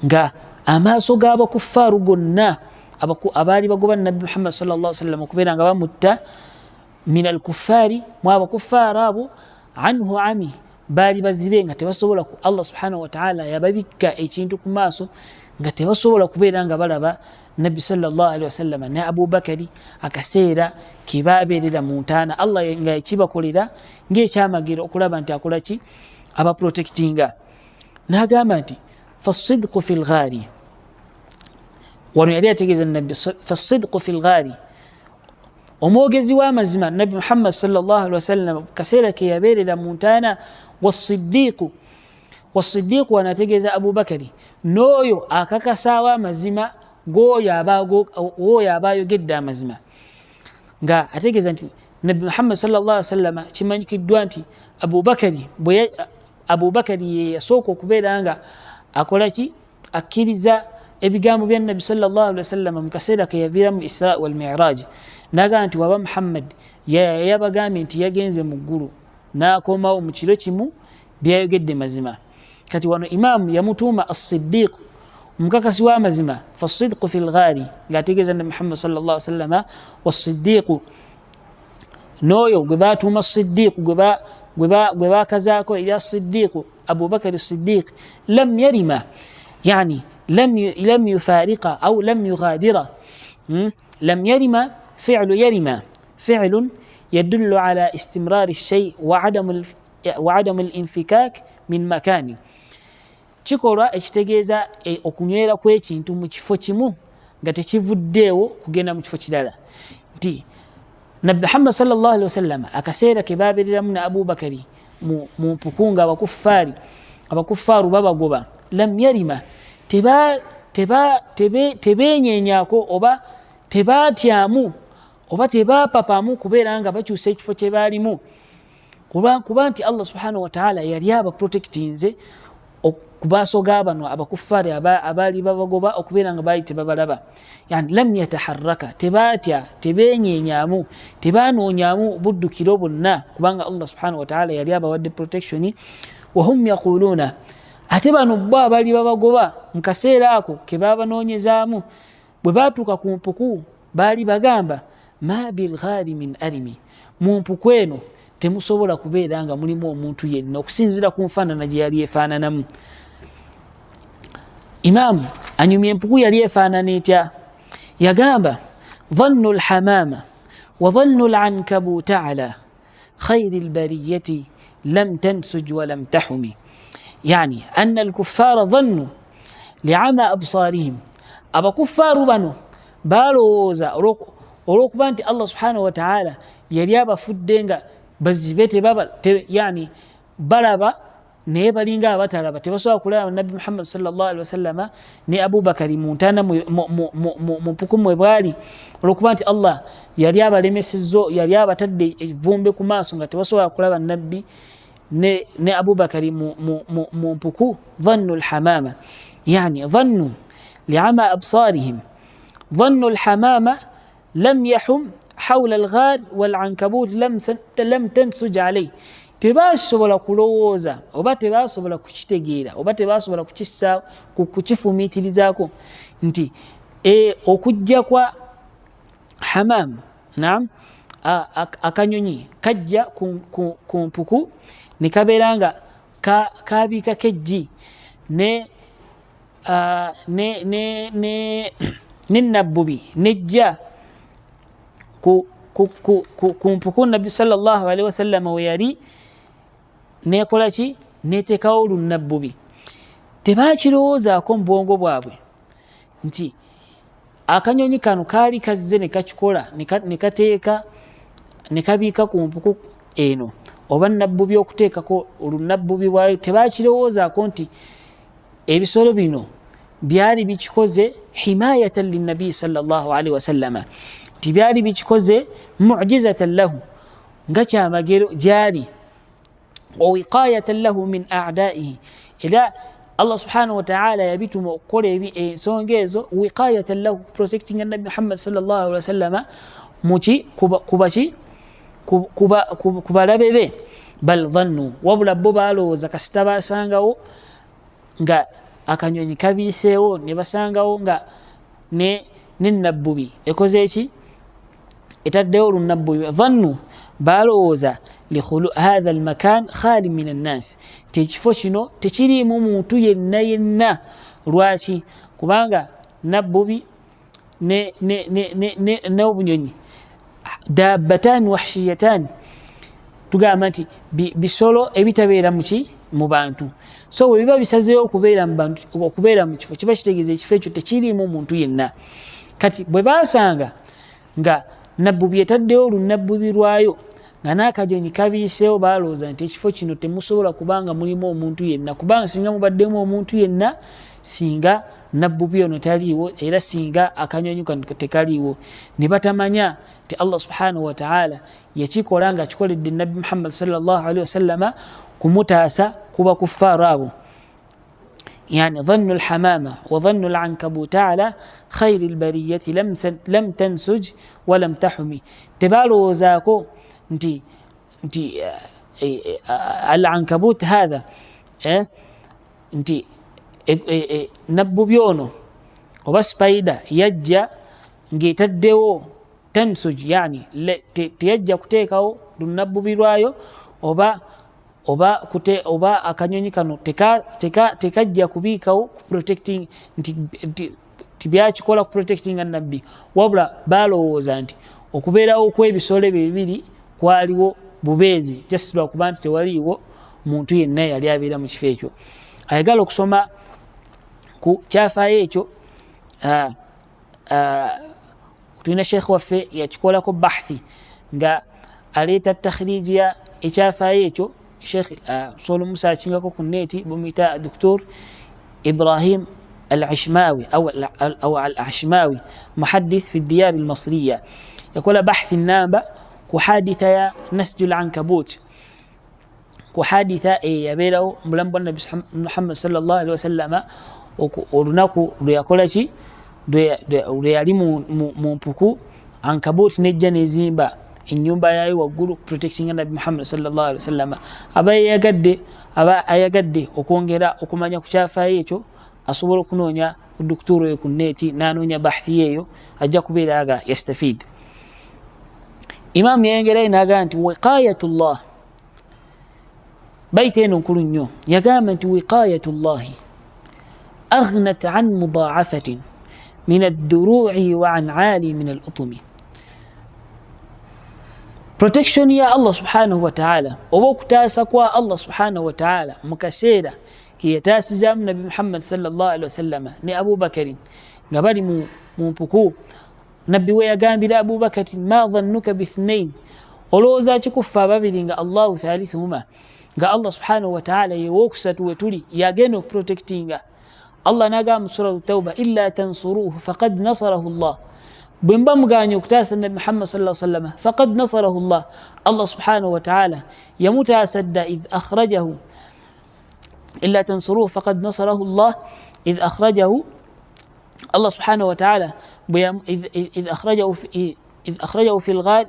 nga amaaso g'abakuffaaru gonna abaali bagoba Nabbi Muhammad sallallahu alaihi wasallam okubeera nga bamutta, min alkuffaari, mu abakuffaaru abo, anhu ami, baali bazibe nga tebasobola, Allah subhanahu wataala yababikka ekintu ku maaso nga tebasobola kubeera nga balaba Nabbi sallallahu alaihi wasallam ne Abubakari akaseera kebabeerera mu ntaana, Allah nga yakibakolera ng'ekyamagero okulaba nti akola ki, abaprotectinga. N'agamba nti fasidqu fi lghaari, wano yali ategeeza Nabbi, fasidqu fi lghaari, omwogezi w'amazima Nabbi Muhammad sallallahu alaihi wasallam kaseera ke yabeerera mu ntaana, wasidiiqu, wasidiiqu wano ategeeza Abubakari, n'oyo akakasaawo amazima g'oyo aba ayogedde amazima, nga ategeeza nti Nabbi Muhammad sallallahu alaihi wasallam kimanyikiddwa nti Abubakari ye yasooka okubeera nga akola ki, akkiriza ebigambo bya Nabbi sallallahu alaihi wasallam mu kaseera ke yaviiramu Isra wal Miraj. Nagamba nti waba Muhammad yabagambye nti yagenze mu ggulu n'akomawo mu kiro kimu, byayogedde mazima. Kati wano imaamu yamutuuma As-Siddiq, omukakasi w'amazima, fasidqu fi lghaari, ng'ategeeza Nabi Muhammad sallallahu alaihi wasallama, wasiddiqu N'oyo gwe batuuma Sidiiku, gwe bakazaako erya Sidiiku, Abubakari Sidiiq, lam yarima, yani lam yufariqa au lam yughadira. Lam yarima, fi'lu yarima fi'lun yadullu ala istimrari shay wa adamu linfikak min makani, kikolwa ekitegeeza okunywera kw'ekintu mu kifo kimu nga tekivuddeewo kugenda mu kifo kirala. Nti Nabbi Muhammad sallallahu alaihi wasallam akaseera ke babeereramu ne Abubakari mu mpuku nga abakuffaaru babagoba, lam yarima, tebenyenyako oba tebatyamu oba tebapapamu kubeera nga bakyusa ekifo kye baalimu, kuba nti Allah subhanahu wataala yali abaprotectinze ku maaso ga bano abakuffari abaali babagoba okubeera nga baali tebabalaba. Yani lam yataharaka, tebatya, tebenyenyamu, tebanoonyamu buddukiro bwonna, kubanga Allah subhanahu wataala yali abawadde protection. Wahum yaquluuna, ate bano bo abaali babagoba mu kaseera ako ke babanoonyezaamu, bwe batuuka ku mpuku baali bagamba ma bilghari min arimi, mu mpuku eno temusobola kubeera nga mulimu omuntu yenna okusinziira ku nfaanana gye yali efaananamu. Imaamu anyumya empuku yali efaanana etya? Yagamba dhannu lhamama wa dhannu lankabuta ala khairi lbariyati lam tansuj walam tahumi, yani anna alkuffara dhannu liama absarihim, abakuffaaru bano balowooza olwokuba nti Allah subhanahu wataala yali abafudde nga bazibe, yani balaba naye balinga abatalaba, tebasobola kulaba Nabbi Muhammad sallallahu alaihi wasallama ne Abubakari mu ntaana mu mpuku mwe bwali, olwokuba nti Allah yali abalemesezza, yali abatadde evvumbe ku maaso nga tebasobola kulaba Nabbi ne Abubakari mu mpuku. Dhannu lhamama, yani dhannu liama absarihim, dhannu lhamama lam yahum hawla alghar walankabut lam tansuj alayh, tebasobola kulowooza oba tebasobola kukitegeera oba tebasobola kukifumiitirizaako nti okujja kwa hamam, naam, akanyonyi kajja ku mpuku ne kabeera nga kabiikako eggi ne nabbubi nejja ku mpuku Nabbi sallallahu alaihi wasallam we yali nekola ki, neteekawo olunabbubi. Tebakirowoozaako mu bwongo bwabwe nti akanyonyi kano kaali kazze ne kakikola ne kateeka ne kabiika ku mpuku eno oba nabbubi okuteekako olunabbubi bwayo. Tebakirowoozaako nti ebisolo bino byali bikikoze himayatan linnabiyi sallallahu alaihi wasallama, nti byali bikikoze mujizatan lahu, nga kyamagero gyali, wa wiqayatan lahu min adaihi, era Allah subhanahu wataala yabituma okukola ensonga ezo wiqayatan lahu, protecting Nabbi Muhammad sallallahu alaihi wasallama muki kubaki kubalabe be. Bal dhannu, wabula bo balowooza kasita basangawo nga akanyonyi kabiiseewo ne basangawo nga ne nabbubi ekoze eki, etaddewo olunabbubi. Dhannu, balowooza hatha almakan khali min annasi, nti ekifo kino tekiriimu muntu yenna yenna. Lwaki? Kubanga nabbubi n'obunyonyi dabbatani wahshiyatani, tugamba nti bisolo ebitabeera muki mu bantu. So bwe biba bisazeewo okubeera mu bantu, okubeera mu kifo, kiba kitegeeza ekifo ekyo tekiriimu muntu yenna. Kati bwe basanga nga nabbubi etaddewo olunabbubi lwayo nga n'akanyonyi kabiiseewo, balowooza nti ekifo kino temusobola kubanga mulimu omuntu yenna, kubanga singa mubaddemu omuntu yenna singa nabbubi ono taliiwo, era singa akanyonyi kano tekaliiwo. Ne batamanya nti Allah subhanahu wataala yakikola nga akikoledde Nabbi Muhammad sallallahu alaihi wasallama kumutaasa kuba kuffaaru abo. Yani dhannu lhamama wa dhannu lankabuta ala khairi lbariyati lam tansuj walam tahumi, tebalowoozaako nti alankabut hatha, nti nabbubi ono oba spider yajja ng'etaddewo Tansuj, yani teyajja kuteekawo lunabbubi lwayo oba oba kute oba akanyonyi kano tekajja kubiikawo ku protecting nti tibyakikola ku protectinga nabbi, wabula balowooza nti okubeerawo kw'ebisolo ebyo bibiri kwaliwo bubeezi just lwakuba nti tewaliiwo muntu yenna yali abeera mu kifo ekyo. Ayagala okusoma ku kyafaayo ekyo, tulina sheekh waffe yakikolako bahthi nga aleeta takhriji ya ekyafaayo ekyo. Sheekh osobola omusakingako ku neeti, bamuyita Doctor Ibrahim Al-Ashmawi au Al-Ashmawi, muhaddith fi diyar al-Masriya. Yakola bahthi namba ku haditha ya nasju al-ankabut, ku haditha eyabeerawo mu bulamu bwa Nabi Muhammad sallallahu alaihi wasallama, olunaku lwe yakola ki, lwe yali mu mpuku, ankabut nejja nezimba enyumba yayo waggulu protectinga Nabi Muhammad sallallahu alaihi wasallama. Aba ayagadde okwongera okumanya ku kyafaayo ekyo, asobola okunoonya ku doctor oyo ku neeti, nanoonya bahthi eyo, ajja kubeera nga yastafid. Imaamu yayongerayo nagamba nti wiqayatullah, baita eno nkulu nnyo. Yagamba nti wiqayatullahi aghnat an mudaafatin min adduru'i wa an ali min al utumi. Protection ya Allah subhanahu wataala oba okutaasa kwa Allah subhanahu wataala mu kaseera keyataasizaamu Nabi Muhammad sallallahu alihi wasallama ne Abubakarin nga bali mu mpuku, Nabbi we yagambira Abubakari, ma dhannuka bithnain, olowooza kikufa ababiri nga Allahu thalithuhuma, nga Allah subhanahu wataala yewokusatu wetuli, yagenda okuprotectinga. Allah nagamba mu Suratu Tauba, illa tansuruhu faqad nasarahu llah. Bwe muba muganye okutaasa Nabi Muhammad sa sallama, faqad nasarahu llah, Allah subhanahu wataala yamutaasa dda. Id akhrajahu, illa tansuruhu faqad nasarahu llah id akhrajahu, Allah subhanahu wataala idh akhrajahu fi lghar,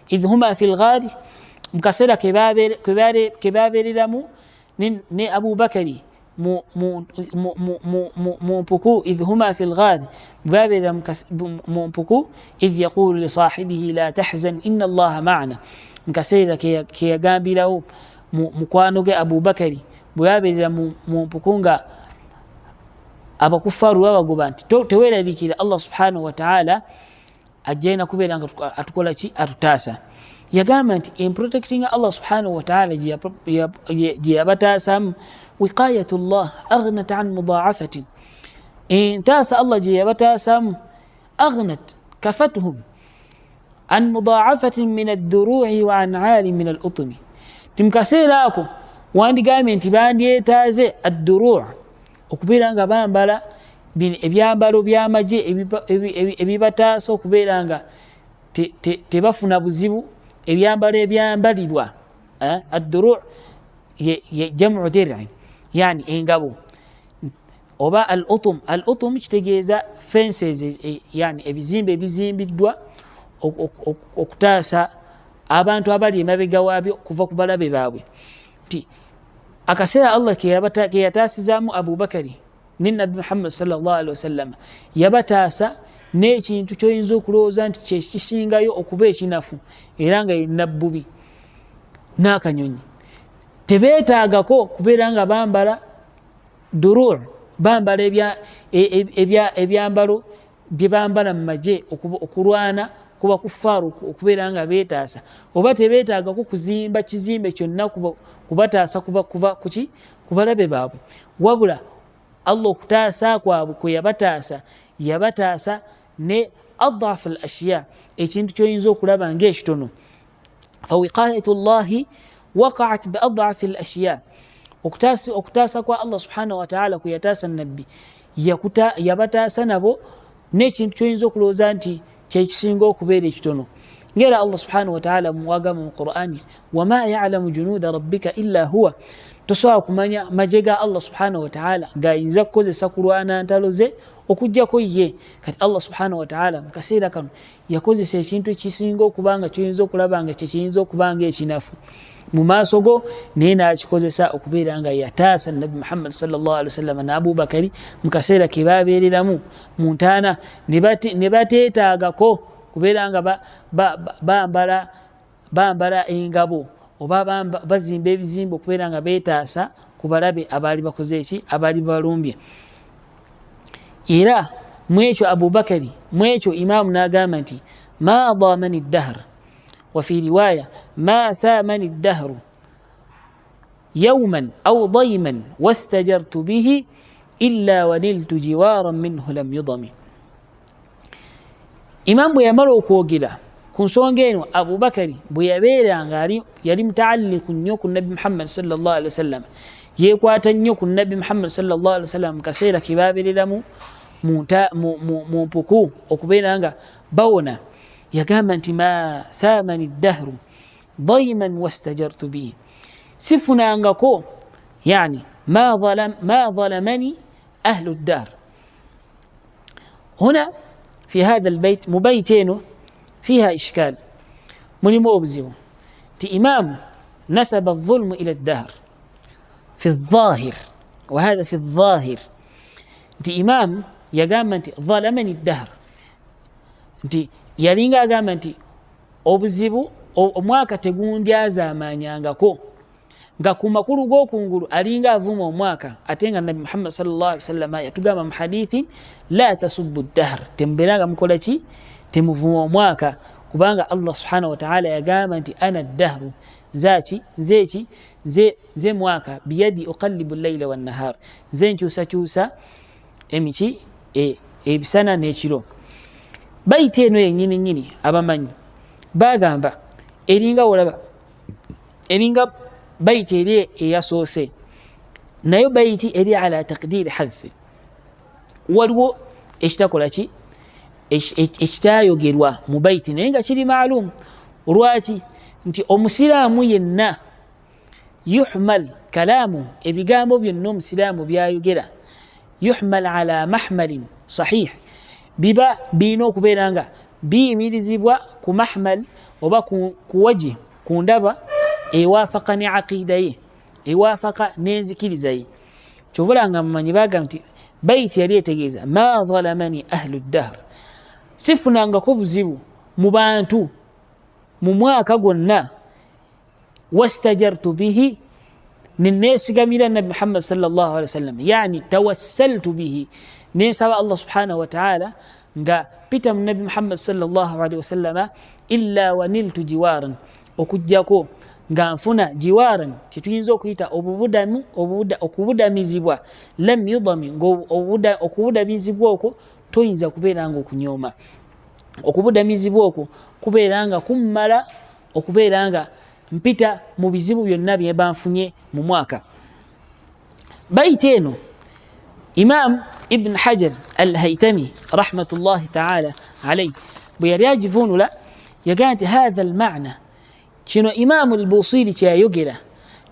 idh huma fi lghari, mu kaseera kebabeereramu ne Abubakari mu mpuku. Idh huma fi lghari, babeerera mu mpuku. Idh yaqulu lisahibihi la tahzan inna Allaha maana, mu kaseera keyagambirawo mukwano ge Abubakari bwe babeerera mu mpuku nga abakufaru babagoba nti teweraliikirira, Allah subhanahu wataala ajjaina kubeera nga atukola ki, atutaasa. Yagamba nti emprotectinga Allah subhanahu wataala gye yabataasamu, wiqayatullah aghnat an mudaafatin, entaasa Allah gye yabataasamu, aghnat kafatuhum an mudaafatin min adduru'i wa an ali min al utumi. Ti mukaseera ako wandigambye nti bandyetaaze adduru' okubeera nga bambala ebyambalo byamagye ebibataasa okubeera nga tebafuna buzibu, ebyambalo ebyambalibwa. Adduru ye jamu dirin, yani engabo oba al utum. Al utum kitegeeza fences, yani ebizimbe ebizimbiddwa okutaasa abantu abali emabega waabyo kuva ku balabe baabwe. Nti akaseera Allah keyataasizaamu Abubakari ne Nabbi Muhammad sallallahu alihi wasallama, yabataasa n'ekintu kyoyinza okulowooza nti kyekisingayo okuba ekinafu, era nga yenabbubi n'akanyonyi. Tebeetaagako kubeera nga bambala duru, bambala ebyambalo bye bambala mu magye okulwana kuba kufaaru okubeera nga beetaasa, oba tebeetaagako kuzimba kizimbe kyonna kubataasa kuva kuki, kubalabe baabwe. Wabula Allah okutaasa kwabwe kwe yabataasa, yabataasa ne adafu al ashiya, ekintu kyoyinza okulaba ngaekitono. Fawiqayatu llahi waqaat biadafi al ashiya, okutaasa kwa Allah subhanahu wataala kwe yataasa Nabbi, yabataasa nabo n'ekintu kyoyinza okulowooza nti kyekisinga okubeera ekitono. Ngaera Allah subhanahu wataala muwagamba mu Qurani, wama yalamu junuda rabbika illa huwa, tosobola kumanya magye ga Allah subhanahu wataala gayinza kukozesa kulwana ntalo ze okugjako ye. Kati Allah subhanahu wataala mukaseera kano yakozesa ekintu ekisinga okuba nga kyoyinza okulaba nga kyekiyinza okuba nga ekinafu mu maaso go, naye nakikozesa okubeera nga yataasa Nabi Muhammad sallallahu alaihi wasallam ne Abubakari mu kaseera ke babeereramu mu ntaana, ne bateetaagako. Kubeera nga bambala engabo oba bazimba ebizimbe okubeera nga beetaasa ku balabe abaali bakoze eki, abaali balumbye. Era mwekyo Abubakari, mwekyo imaamu n'agamba nti ma damani dahr, wa fi riwaya ma samani dahru yauman au daiman wastajartu bihi illa waniltu jiwaran minhu lam yudami. Imaamu bwe yamala okwogera ku nsonga eno, Abubakari bwe yabeera nga yali mutaalliku nnyo ku Nabbi Muhammad sallallahu alaihi wasallam, yeekwata nnyo ku Nabbi Muhammad sallallahu alaihi wasallam mu kaseera ke baabeereramu mu mpuku okubeera nga bawona, yagamba nti ma saamani dahru daiman wastajartu bihi, sifunangako, yani ma zalamani ahlu ddar. Huna fi hatha albayt, mu baiti eno fiha ishkal, mulimu obuzibu nti imamu nasaba dhulmu ila dahr fi dhahir, wa hatha fi dhahir, nti imamu yagamba nti zalamani dahr, nti yalinga agamba nti obuzibu omwaka tegundyazaamanyangako, nga ku makulu g'okungulu alinga avuma omwaka, ate nga Nabbi Muhammad sallallahu alaihi wasallam yatugamba mu hadithi la tasubbu dahr, temubeeranga mukola ki, temuvuma omwaka, kubanga Allah subhanahu wa ta'ala yagamba nti ana dahru, nzaki, nzeki, nze mwaka, biyadi uqallibu llaila wannahar, nze nkyusakyusa emiki ebisana n'ekiro. Bayiti eno yennyini nnyini abamanyi bagamba eringa olaba eringa bayiti eri eyasoose, nayo bayiti eri ala takdiri hadhi, waliwo ekitakola ki ekitayogerwa mu bayiti naye nga kiri maalum. Lwaki? Nti omusiraamu yenna yuhmal kalaamu, ebigambo byonna omusiraamu byayogera yuhmal ala mahmalin sahih, biba birina okubeera nga biyimirizibwa ku mahmal oba ku waji, ku ndaba ewafaka ne aqida ye, ewafaka n'enzikiriza ye. Kyovula nga mumanyi bagamba nti baiti yali etegeeza ma zalamani ahlu dahr, sifunangako buzibu mu bantu mu mwaka gwonna, wastajartu bihi, neneesigamira Nabbi Muhammad sallallahu alaihi wasallam, yani tawassaltu bihi, nensaba Allah subhanahu wa ta'ala nga pita mu Nabbi Muhammad sallallahu alaihi wasallama, illa waniltu jiwaran, okujjako nga nfuna jiwaran, kyetuyinza okuyita obubudamu, okubudamizibwa, lam yudami, nga okubudamizibwa okwo toyinza kubeera nga okunyooma, okubudamizibwa okwo kubeera nga kummala okubeera nga mpita mu bizibu byonna bye banfunye mu mwaka. Bayiti eno Imam Ibn Hajar al-Haytami rahmatullahi ta'ala alayhi bwe yali agivunula yagamba nti hatha al-ma'na, kino Imamu al-Busiri kyeyayogera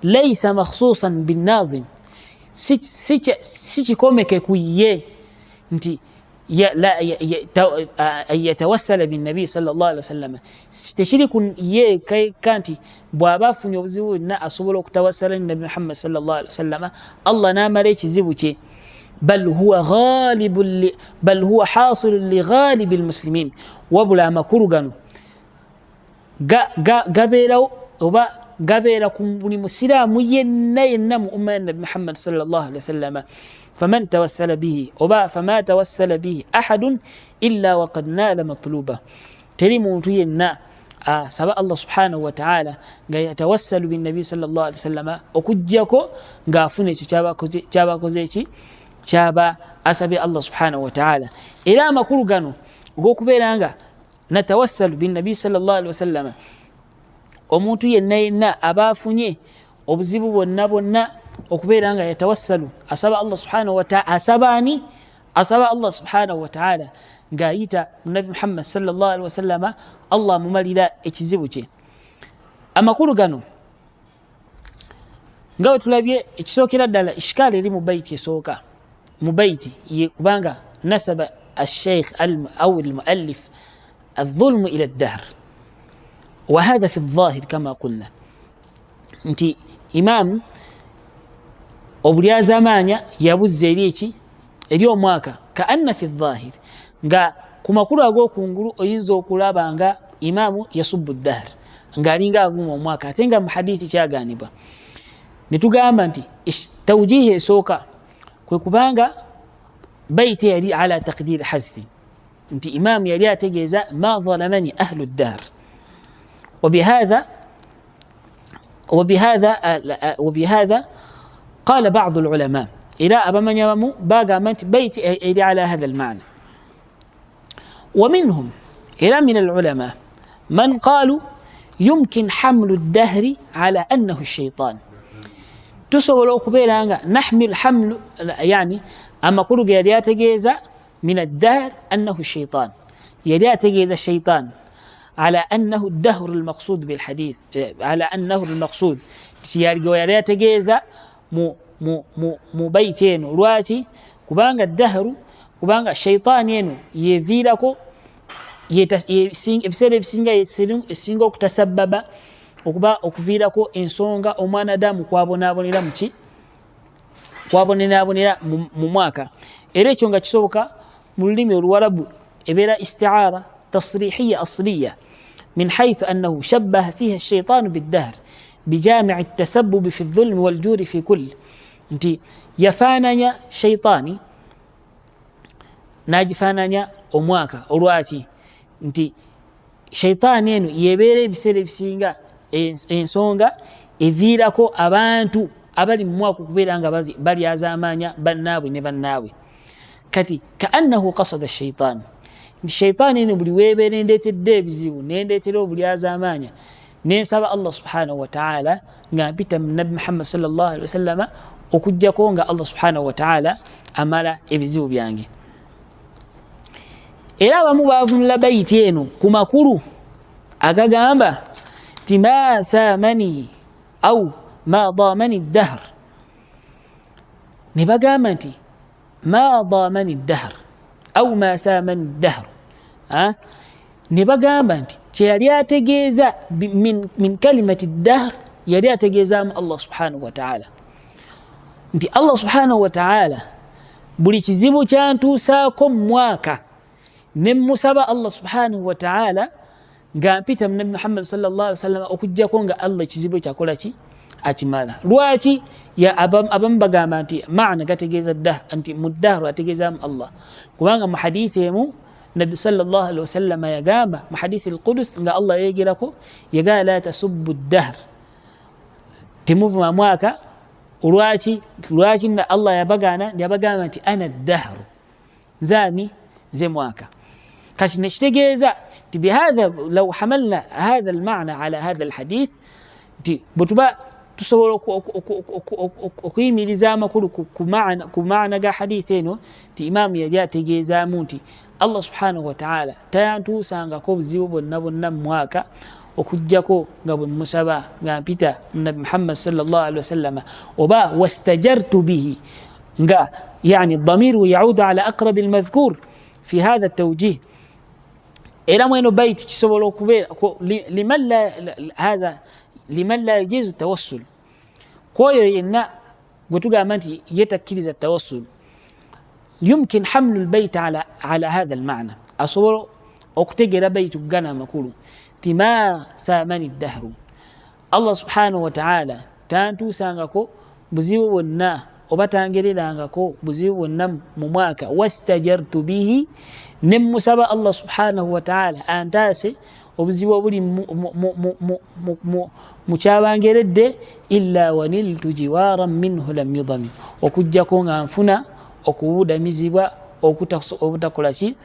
laisa makhsusan binnazim, si kikomeke ku ye nti yatawassala binnabi sallallahu alaihi wasallam, tekiri ku ye ka nti bw'aba afunye obuzibu bwonna asobola okutawassala ne Nabbi Muhammad sallallahu alaihi wasallam, Allah n'amala ekizibu kye, bal huwa hasilun li ghalibi lmuslimin, wabula amakulu gano gabeerawo oba gabeera ku buli musiraamu yenna yenna mu umma ya Nabbi Muhammad sallallahu alaihi wasallam. Faman tawassala bihi oba fama tawassala bihi ahadun illa waqad naala matluba, teri muntu yenna asaba Allah subhanahu wa ta'ala nga yatawassalu binnabi sallallahu alaihi wasallam okujjako ng'afuna ekyo kyabakoze eki kyaba asabye Allah subhanahu wa ta'ala. Era amakulu gano og'okubeera nga natawassalu binnabi sallallahu alaihi wasallam, omuntu yenna yenna aba afunye obuzibu bwonna bwonna okubeera nga yatawassalu asaba Allah subhanahu wa ta'ala, asaba ani? Asaba Allah subhanahu wa ta'ala ng'ayita mu Nabbi Muhammad sallallahu alaihi wasallama, Allah amumalira ekizibu kye. Amakulu gano nga bwe tulabye, ekisookera ddala ishikaali eri mu baiti esooka mu baiti ye, kubanga nasaba alsheikh au almuallif aldhulmu ila dahr, wa hatha fi ldhahir kama qulna, nti imaamu obulyazamaanya yabuzza eri eki, eri omwaka, kaanna fi dhahir, nga Ku makulu ag'okungulu oyinza okulaba nga imaamu yasubu dahr, ng'alinga avuma omwaka, ate nga mu hadithi kyaganibwa. Netugamba nti taujihi esooka kwe kubanga baiti yali ala taqdiri hadfi, nti imaamu yali ategeeza ma zalamani ahlu dahr. وبهذا قال بعض العلماء، إلى أبمن يمو باقامت بيت إلى على هذا المعنى. ومنهم إلى من العلماء من قالوا يمكن حمل الدهر على أنه الشيطان. Tusobola okubeera nga nahmil hamlu, yani amakulu ge yali ategeeza min addahr annahu shaitan, yali ategeeza shaitan, ala annahu dahru lmaqsud bilhadith, ala annahu lmaqsud yali ategeeza mu baiti eno. Lwaki? Kubanga dahru, kubanga shaitaani eno yeviirako ebiseera ebisinga, esinga okutasababa okuba okuviirako ensonga omwana adamu kwabonabonera muki, kwabonabonera mu mwaka. Era ekyo nga kisoboka mu lulimi oluwarabu, ebeera istiara tasrihiya asliya, min haithu annahu shabbaha fiha alshaitanu biddahr bijamici tasabubi fi dhulmi waljuri fi kull, nti yafaananya shaitaani n'agifaananya omwaka. Olwaki? Nti shaitaani eno yebeera ebiseera ebisinga ensonga eviirako abantu abali mu mwaka okubeera nga balyazaamaanya bannaabwe ne bannaabwe. Kati kaannahu kasada shaitaani, nti shaitaani eno buli weebeera endeetedde ebizibu nendeetera obulyazaamaanya, nensaba Allah subhanahu wataala nga mpita mu Nabbi Muhammad salllah alihi wasallama, okugjako nga Allah subhanahu wataala amala ebizibu byange. Era abamu bavunula bayiti eno ku makulu agagamba ti ma samani au ma damani dahr, ne bagamba nti ma damani dahr au ma samani dahr, ne bagamba nti kyeyali ategeeza min kalimati dahr yali ategeezaamu Allah subhanahu wataala, nti Allah subhanahu wataala buli kizibu kyantuusaako mu mwaka ne musaba Allah subhanahu wataala nga mpita mu Nabi Muhammad sallallahu alaihi wasallam, okugjako nga Allah ekizibu ekyo akola ki, akimala. Lwaki abamu bagamba nti maana gategeeza dah, nti mu dahru ategeezaamu Allah? Kubanga mu hadithi emu Nabbi sallallahu alaihi wasallama yagamba mu hadithi alqudus nga Allah yegerako, yagamba la tasubbu dahr, temuvuma mwaka. Lwaki? Lwaki Allah yabagaana? Yabagamba nti ana dahru, nzaani, nze mwaka. Kati nekitegeeza nti bihatha law hamalna hatha almana ala hatha alhadith, nti bwetuba tusobola okuyimiriza amakulu ku maana ga hadithi eno, nti imaamu yali ategeezaamu nti Allah subhanahu wataala tayantuusangako obuzibu bwonna bwonna mu mwaka okugjako nga bwe musaba nga mpita Nabi Muhammad sallallahu alaihi wasallama, oba wastajartu bihi, nga yani damiru yaudu ala aqrabi almadhkur fi hatha tawjih. Era mweno baiti kisobola okubeera liman hatha liman la yajizu tawassul, kwoyo yenna gwe tugamba nti ye takkiriza tawassul, yumkin hamlu lbait ala hatha almana, asobola okutegeera baiti kugana amakulu ti ma samani dahru, Allah subhanahu wataala tantuusangako buzibu bwonna oba tangererangako buzibu bwonna mu mwaka, wastajartu bihi, ne musaba Allah subhanahu wataala antaase obuzibu obuli mu kyabangeredde, illa waniltu jiwaran minhu lam yudami, okugjako nga nfuna okubudamizibwa obutakola ki,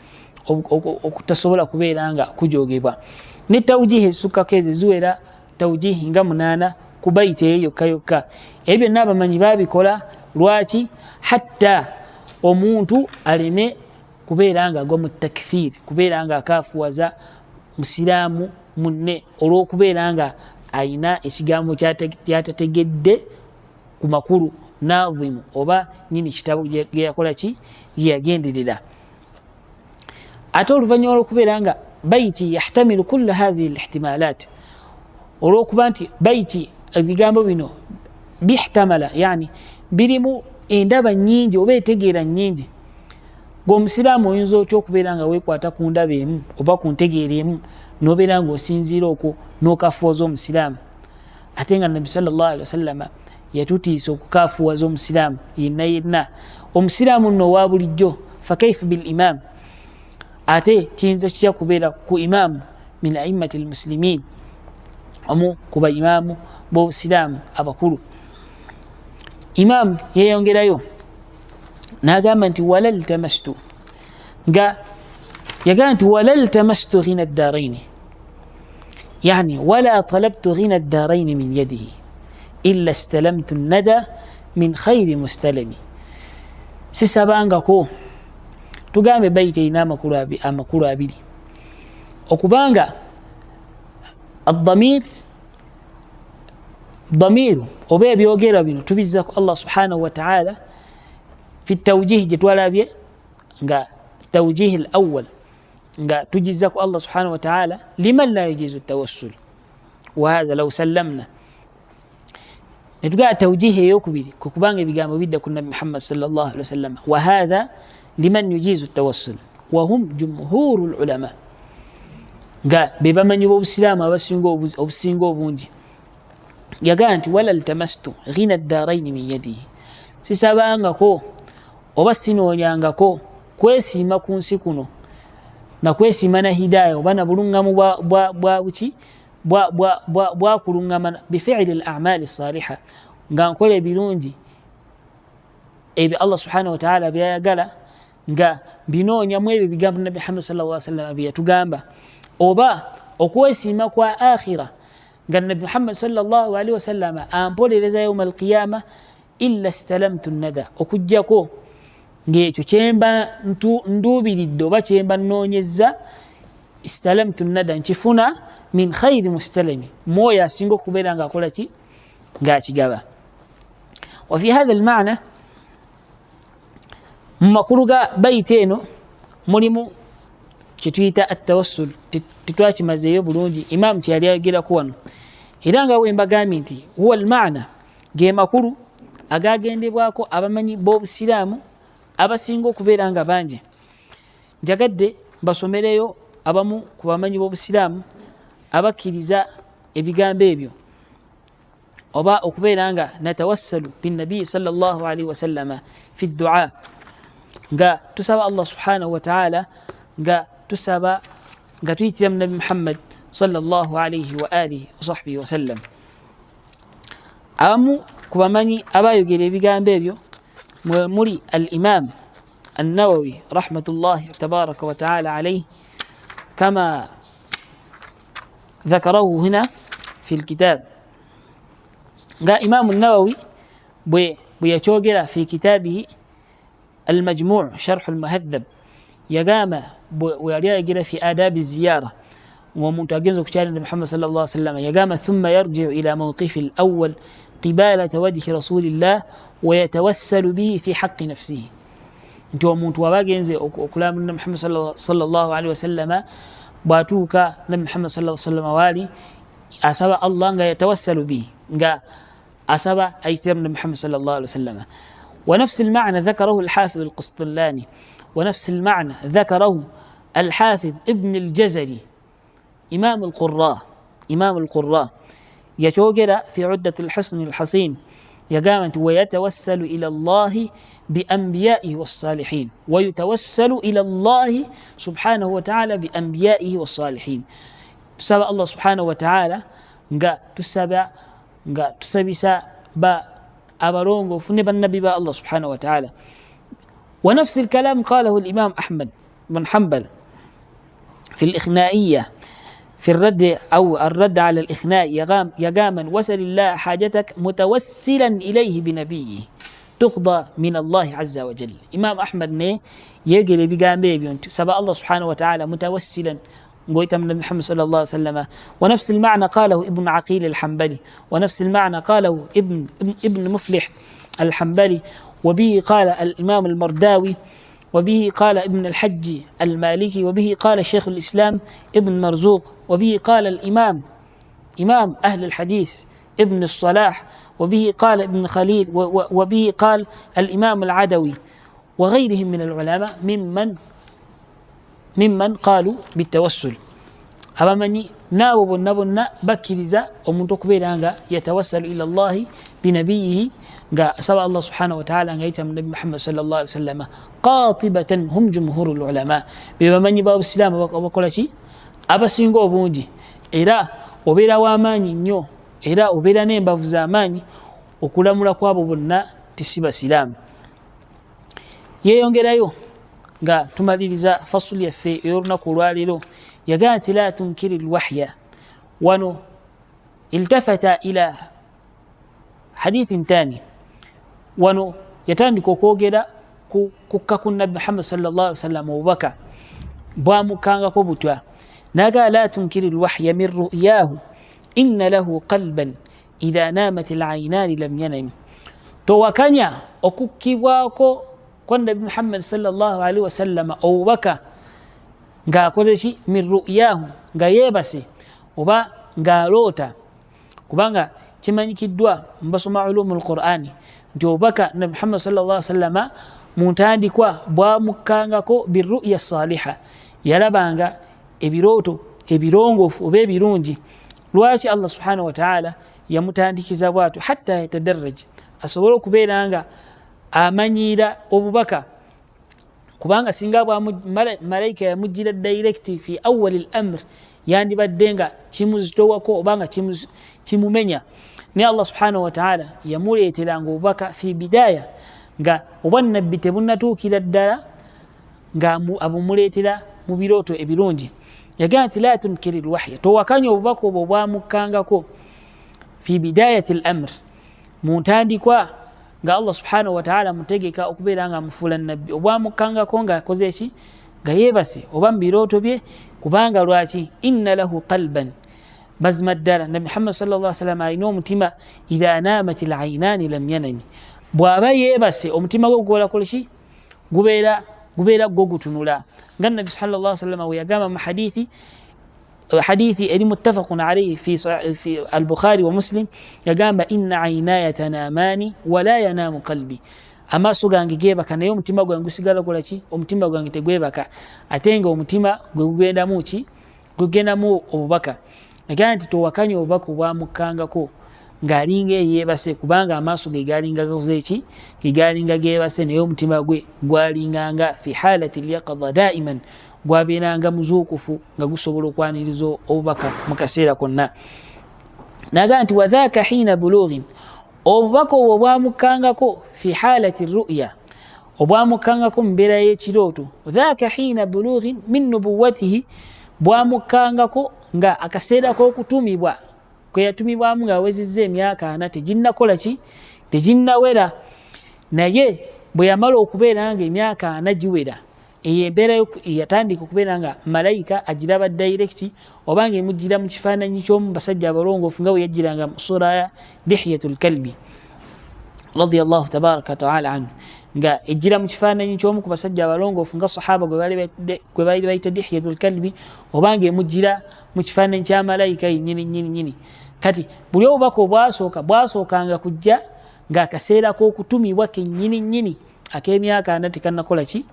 okutasobola kubeera nga kujogebwa. Ne taujihi esukkako ezo ziwera taujihi nga 8 ku baiti eyo yokka yokka. Ebyo byonna abamanyi babikola lwaki? Hatta omuntu aleme kubeera nga agwa mu takfiri, kubeera nga akafuwaza musiraamu munne olw'okubeera nga ayina ekigambo kyatategedde ku makulu nadhimu oba nyini kitabo geyakola ki, geyagenderera. Ate oluvannyuma lw'okubeera nga baiti yahtamilu kulla hazihi lihtimalat, olw'okuba nti baiti ebigambo bino bihtamala, yani birimu endaba nyingi oba etegeera nyingi. Gwe omusiraamu oyinza otya okubeera nga weekwata ku ndaba emu oba ku ntegeera emu n'obeera ng'osinziira okwo n'okafuwaza omusiraamu, ate nga Nabbi sallallahu alaihi wasallama yatutiisa okukafuwaza omusiraamu yenna yenna, omusiraamu nno owa bulijjo, fakaifa bil imam, ate kiyinza kitya kubeera ku imaamu min aimmati lmusilimin, omu ku baimaamu b'obusiraamu abakulu. Imaamu yeyongerayo n'agamba nti wala ltamastu, nga yagamba nti wala ltamastu ghina ddaraini, yani wala talabtu ghina ddaraini min yadihi illa stalamtu nada min khairi mustalami. Sisabangako, tugambe bayiti erina amakulu abiri, okubanga adamir damiru oba ebyogerwa bino tubizza ku Allah subhanahu wataala fi tawjihi gyetwalabye nga tawjihi l awal, nga tugizza ku Allah subhanahu wataala liman la yujizu tawassul wahatha law sallamna. Netugamba tawjihi eyokubiri kwekubanga ebigambo bidda ku Nabi Muhammad sallallahu alaihi wasallam, wahatha liman yujizu tawassul wahum jumhuru lulama, nga bebamanyi bobusiraamu obusinga obungi. Yagamba nti wala ltamastu ghina ddaraini min yadihi, sisabangako oba sinoonyangako kwesiima ku nsi kuno nakwesiima na hidaya oba na bulungamu bwa buki bwakulungama bifili l amali saliha, nga nkola ebirungi ebyo Allah subhanahu wataala byayagala, nga binoonyamu ebyo ebigambo Nabi Muhammad sallallahu sallam byeyatugamba, oba okwesiima kwa akhira nga Nabi Muhammad sallallahu alaihi wasallama ampolereza yauma alqiyama, illa stalamtu nada, okugjako ngaekyo kyemba nduubiridde oba kyemba nnoonyezza, istalamtu nada, nkifuna, min khairi mustalami, mwoyo asinga okubeera nga akola ki, ngaakigaba. Wafi hatha almaana, mu makulu ga bayiti eno mulimu kyetuyita atawassul, tetwakimazeeyo bulungi imaamu kyeyali ayogerako wano, era nga wembagambye nti huwa almaana, ge makulu agagendebwako abamanyi b'obusiraamu abasinga okubeera nga bangi. Njagadde mbasomereyo abamu ku bamanyi b'obusiraamu abakkiriza ebigambo ebyo oba okubeera nga natawassalu binabiyi sallallahu alaihi wasallama fi ddua, nga tusaba Allah subhanahu wataala, nga tusaba nga tuyitira mu Nabi Muhammad sallallahu alaihi wa alihi wasahbihi wasallam. Abamu ku bamanyi abayogera ebigambo ebyo muli al imam annawawi rahmatullahi tabaraka wataala alaihi, kama ذكره هنا في الكتاب, nga Imamu Nawawi bwe yakyogera fi kitabihi Almajmuu Sharhu Lmuhadhab, yagamba bwe yali ayogera fi adabi ziyara, ngaomuntu agenza okukyalira Nabi Muhammad sal llah sallama, yagamba thumma yarjiu ila mawqifi lawal qibalata wajhi rasulillah wayatawassalu bihi fi haqi nafsihi, nti omuntu waba agenze okulambula Nabi Muhammad sallallahu alaihi wasallama, bwatuuka Nabi Muhammad sa sallama waali, asaba Allah nga yatawassalu bihi, nga asaba ayitira mu Nabi Muhammad sallallahu alaihi wasallama. ونفس المعنى ذكره الحافظ القسطلاني، ونفس المعنى ذكره الحافظ ابن الجزري إمام القراء، إمام القراء يتوجر في عدة الحصن الحصين، يقام ويتوسل إلى الله بأنبيائه والصالحين، ويتوسل إلى الله سبحانه وتعالى بأنبيائه والصالحين. Tusaba Allah subhanahu wataala nga tusaba nga tusabisa ba abalongoofu ne bannabbi ba Allah subhanahu wataala. ونفس الكلام قاله الإمام أحمد بن حنبل في الإخنائية، في الرد أو الرد على الإخناء، يقاما وسل الله حاجتك متوسلا إليه بنبيه تقضى من الله عز وجل. إمام أحمد ne yegere bigambo ebyo nti saba Allah subhanahu wataala mutawassilan ng'oyita mu Nabi Muhammad sallallahu alaihi wasallama. ونفس المعنى قاله ابن عقيل الحنبلي، ونفس المعنى قاله ابن مفلح الحنبلي، وبه قال الإمام المرداوي، وبه قال ابن الحج المالكي، وبه قال شيخ الإسلام ابن مرزوق، وبه قال الإمام إمام أهل الحديث ابن الصلاح، وبه قال ابن خليل، وبه قال الإمام العدوي. Wa ghairihim min alulama mimman qalu bitawassul. Abamanyi naabo bonna bonna bakkiriza omuntu okubeera nga yatawassalu ila llahi binabiyihi, nga asaba Allah subhanahu wataala nga ayita mu Nabi Muhammad sal llah alih wasallama. Qatibatan hum jumhuru lulama, be bamanyi ba busiraamu abakola ki abasinga obungi. Era obeera w'amaanyi nnyo, era obeera n'embavu z'amaanyi okulamula kwabo bonna tisi basiraamu. Yeyongerayo nga tumaliriza fasulu yaffe ey'olunaku olwaleero, yagamba nti la tunkiri lwahya. Wano iltafata ila hadithin thani, wano yatandika okwogera kukka ku Nabbi Muhammad sal llah alih wasallam, obubaka bwamukangako butwa. Nagala la tunkiri lwahya min ruyahu inna lahu qalban idha namat lainani lam yanami. Towakanya okukkibwako kwa Nabbi Muhammad sal llah alaihi wasallama obubaka ng'akoze ki min ruyahu, nga yeebase oba ng'aloota, kubanga kimanyikiddwa mubasoma ulumu lqurani nti obubaka Nabi Muhammad sal llah sallama mu ntandikwa bwamukkangako biruya saliha, yalabanga ebirooto ebirongoofu oba ebirungi. Lwaki Allah subhanahu wataala yamutandikiza bwatyo? Hatta yatadaraj, asobole okubeera nga amanyiira obubaka, kubanga singa malayika yamugira direct fi awali l amr, yandibadde nga kimuzitowako oba nga kimumenya. Naye Allah subhanahu wataala yamuleeteranga obubaka fi bidaya, nga obwannabbi tebunatuukira ddala, nga abumuleetera mu birooto ebirungi. Yagamba nti la tunkiri lwahya, towakanya obubaka obwo obwamukkangako fi bidayati l amr, mu ntandikwa nga Allah subhanahu wataala mutegeka okubeera nga amufuula nabbi, obwamukkangako nga akoze eki nga yeebase oba mu birooto bye. Kubanga lwaki? Inna lahu qalban, mazima ddala Nabi Muhammad sal llah sallam alina omutima, idha namat lainani lam yanami, bw'aba yeebase omutima gwe gukolakoleki gubeera gwo gutunula. Nga Nabi sal llah sallama we yagamba mu hadithi eri muttafaqun alaihi fi Albukhari wa Muslim, yagamba inna ainaya tanamani wala yanamu qalbi, amaaso gange gebaka naye omutima gwange gusigala kolaki, omutima gwange tegwebaka. Ate nga omutima gwe gugendamu ki? Gugendamu obubaka. Agamba nti towakanya obubaka obwamukkangako ng'alinga eyeebase, kubanga amaaso ge galinga gakoze ki? Gegalinga geebase, naye omutima gwe gwalinganga fi halati lyaqada daiman, gwabeeranga muzuukufu nga gusobola okwaniriza obubaka mu kaseera konna. Nagamba nti wadhaka hina bulughin, obubaka obwo bwamukkangako fi halati ruya, obwamukkangako mu mbeera y'ekirooto, dhaka hina bulughin min nubuwatihi, bwamukkangako nga akaseera k'okutumibwa kwe yatumibwamu nga awezezza emyaka 40 teginnakola ki, teginnawera. Naye bwe yamala okubeera nga emyaka 40 giwera, eyo embeera yatandika okubeera nga malayika agiraba direct, oba nga emugira mu kifaananyi ky'omu basajja abalongoofu, nga bwe yajjiranga mu sura ya Dihiyatu lkalbi radiallahu tabaraka wataala anhu, nga ejjira mu kifaananyi ky'omu ku basajja abalongoofu nga sahaba gwe baali bayita Dihiyatu lkalbi, oba nga emugira mu kifaananyi kya malayika yenyini nyini nyini. Kati buli obubaka obwasooka bwasookanga kujja ng'akaseera k'okutumibwa kennyini nnyini ak'emyaka 40 tekannakola ki,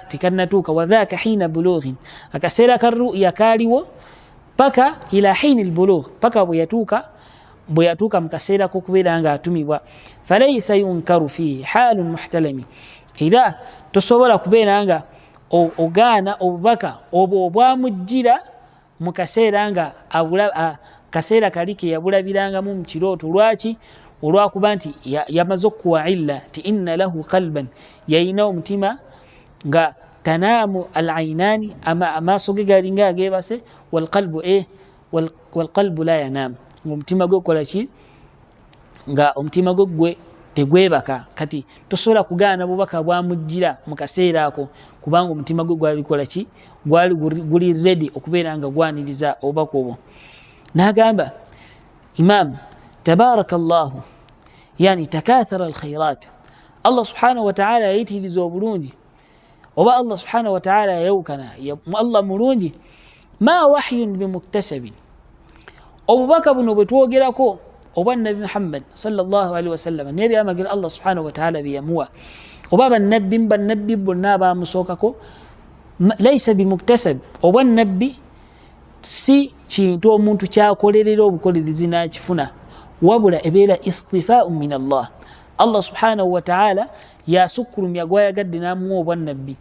tekannatuuka. Wadhaka hina bulughin, akaseera ka ruya kaaliwo paka ila hini lbulugh, paka bwe yatuuka mu kaseera k'okubeera nga atumibwa. Falaisa yunkaru fihi halun muhtalami, era tosobola kubeera nga ogaana obubaka obwo obwamujjira mu kaseera nga kaseera kali ke yabulabirangamu mu kirooto. Lwaki? Olwakuba nti yamaze okukuwa illa nti inna lahu qalban, yayina omutima nga tanaamu alainani, amaaso ge galinga agebase, walqalbu walqalbu la yanaamu, nga omutima gwe gukola ki, nga omutima gwe gwe tegwebaka. Kati tosobola kugaana bubaka bwamujjira mu kaseera ako, kubanga omutima gwe gwalikola ki, gwali guli ready okubeera nga gwaniriza obubaka obwo. N'agamba imam tabaraka llahu, yani takathara alkhairat, Allah subhanahu wataala yayitiriza obulungi, oba Allah subhanahu wataala yayawukana, Allah mulungi. Ma wahyun bimuktasabin, obubaka buno bwe twogerako obwa Nabi Muhammad salllahalihi wasallama n'ebyamagero Allah subhanahu wataala byeyamuwa, Oba bannabbi mu bannabbi bonna abamusookako, laisa bimuktasab, obwannabbi si kintu omuntu kyakolerera obukolerezi n'akifuna, wabula ebeera istifau min Allah. Allah subhanahu wataala yasukkulumya gwayagadde n'amuwa obwannabbi.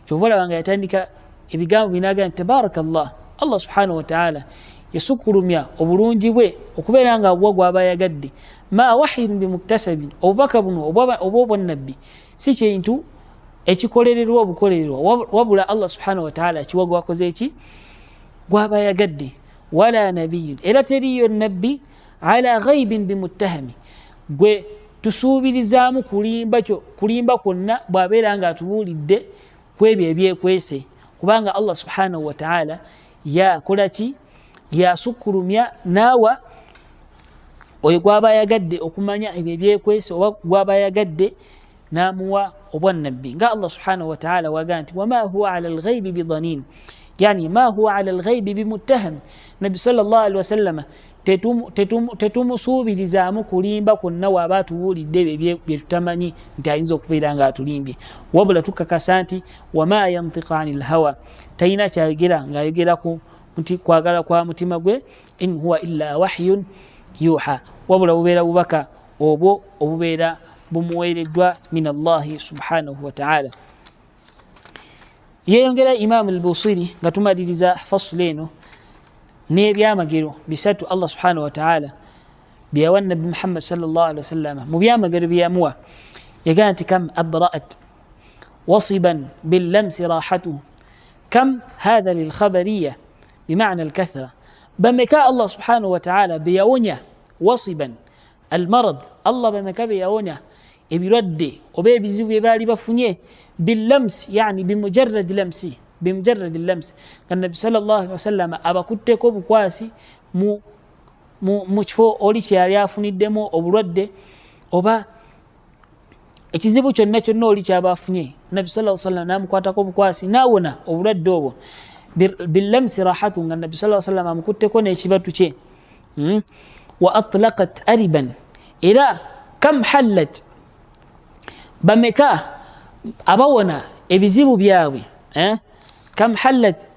Kyova olaba nga yatandika ebigambo binaga nti tabaraka llah, Allah subhanahu wataala yasukkulumya obulungi bwe okubeera nga abuwa gwaba ayagadde. Ma wahyun bimuktasabin, obubaka buno oba obwannabbi si kintu ekikolererwa obukolererwa, wabula Allah subhanahu wataala akiwa gwakoze eki gwaba ayagadde. Wala nabiyun, era teriyo nabbi, ala ghaibin bimuttahami, gwe tusuubirizaamu kulimba kulimba kwonna bw'abeera nga atubuulidde ku ebyo ebyekwese, kubanga Allah subhanahu wataala yakola ki? Yasukkulumya naawa oyo gwaba ayagadde okumanya ebyo ebyekwese, oba gwaba ayagadde n'amuwa obwannabbi, nga Allah subhanahu wataala wagaa nti wama huwa ala lghaibi bidanin, yani ma huwa ala lghaibi bimuttaham. Nabbi sal llah alihi wasallama tetumusuubirizaamu kulimba kwonna waaba atubuulidde ebyo byetutamanyi nti ayinza okubeera nga atulimbye, wabula tukakasa nti wama yantiku ani lhawa, talina kyayogera ngaayogera ku kwagala kwa mutima gwe, in huwa illa wahyun yuha, wabula bubeera bubaka obwo obubeera bumuweereddwa min Allahi subhanahu wataala. Yeyongera Imamu Albusiri nga tumaliriza fasula eno n'ebyamagero bisatu Allah subhanahu wataala byeyawa Nabbi Muhammad sal llah alihi wasallama. Mu byamagero byeyamuwa yagamba nti kam abra'at wasiban billamsi rahatuhu. Kam hatha lilkhabariya bimana alkathra, bameka Allah subhanahu wataala beyawonya wasiban almarad, Allah bameka beyawonya ebirwadde oba ebizibu bye baali bafunye, billamsi, yani bimujarradi lamsi, bimujarradi lamsi, nga Nabbi sal llah alihi wasallama abakutteko obukwasi mu kifo oli kyeyali afuniddemu obulwadde oba ekizibu kyonna kyonna oli kyaba afunye, Nabbi sa sallam namukwatako obukwasi nawona obulwadde obwo. Billamsi rahatu, nga Nabbi sa sallam amukutteko n'ekibatu kye. Wa atlaqat ariban, era kam hallat, bameka abawona ebizibu byabwe, eh? Kam hallat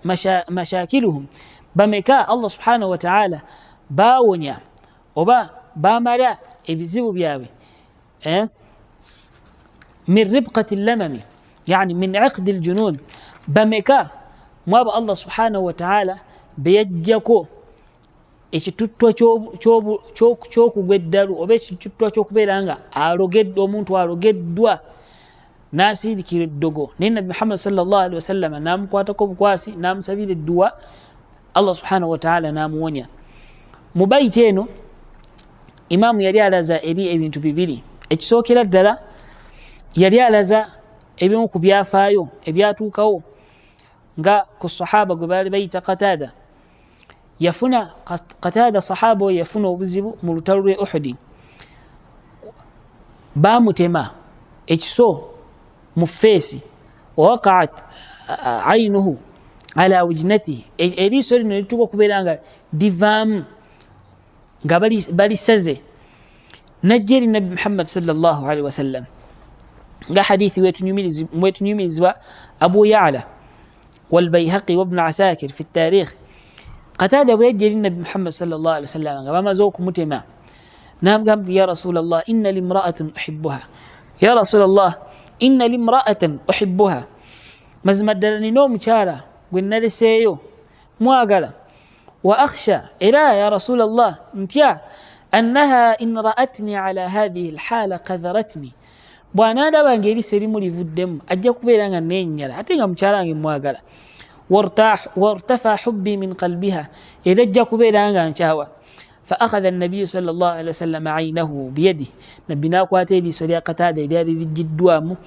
mashakiluhum, bameka Allah subhanahu wataala bawonya oba bamala ebizibu byabwe, eh? Min ribqati lamami, yani min iqdi ljunun, bameka mwabo Allah subhanahu wataala beyajjako ekituttwa ky'okugwa eddalu oba ekituttwa ky'okubeera nga alogeddwa, omuntu alogeddwa n'asindikira eddogo, naye Nabbi Muhammad sal llah alihi wasallama n'amukwatako obukwasi n'amusabira edduwa, Allah subhanahu wataala n'amuwonya. Mu bayiti eno imaamu yali alaza eri ebintu bibiri. Ekisookera ddala yali alaza ebimu ku byafaayo ebyatuukawo nga ku sahaba gwe baali bayita Qatada. Yafuna Qatada, sahaba oyo yafuna obuzibu mu lutalo lwe Uhudi, bamutema ekiso mu feesi, wawaqaat ainuhu ala wijnatihi, eriiso lino lituuka okubeera nga livaamu nga balisaze. Najja eri Nabbi Muhammad sal llah alihi wasallam, nga hadithi wetunyumirizibwa Abu Yala walbaihaqi wabnu Asakir fi tarikh. Qatada bwe yajja eri Nabbi Muhammad sal llah alihi wasallam nga bamaze okumutema, namugamba nti ya rasul llah, inna limraatun uhibuha, ya rasul llah, inna limraatan uhibuha, mazima ddala nina omukyala gwe naleseeyo mwagala, wa akhsha, era ya rasul llah ntya, annaha in ra'atni ala hathihi lhala qadharatni, bwanandaba nga eriiso erimu livuddemu ajja kubeera nga nenyala, ate nga mukyala wange mwagala, wartafa hubbi min qalbiha, era ajja kubeera nga nkyawa. Faakhadha nabiyu sal llah alihi wasallama ainahu biyadih, Nabbi nakwata eriiso lya Katada eryali lijjiddwamu,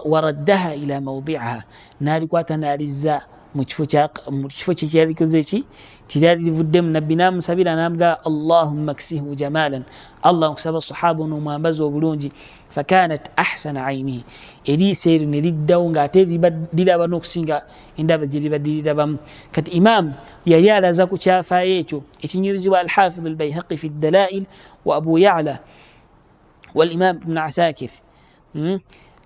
waraddaha ila maudiaha, nalikwata nalizza mu kifo kyekyalikoze ki kiryali livuddemu. Nabbi namusabira namugamba allahumma ksihu jamalan, Allah nkusaba sahaba ono omwambazi obulungi. Fakanat ahsana ainihi, eriiso eryo neriddawo ngaate liraba n'okusinga endaba gye libadde lirabamu. Kati imaamu yali alaza ku kyafaayo ekyo ekinyurizibwa Alhafidh Albaihaqi fi dalail wa Abu Yala walimam Ibnu Asakir.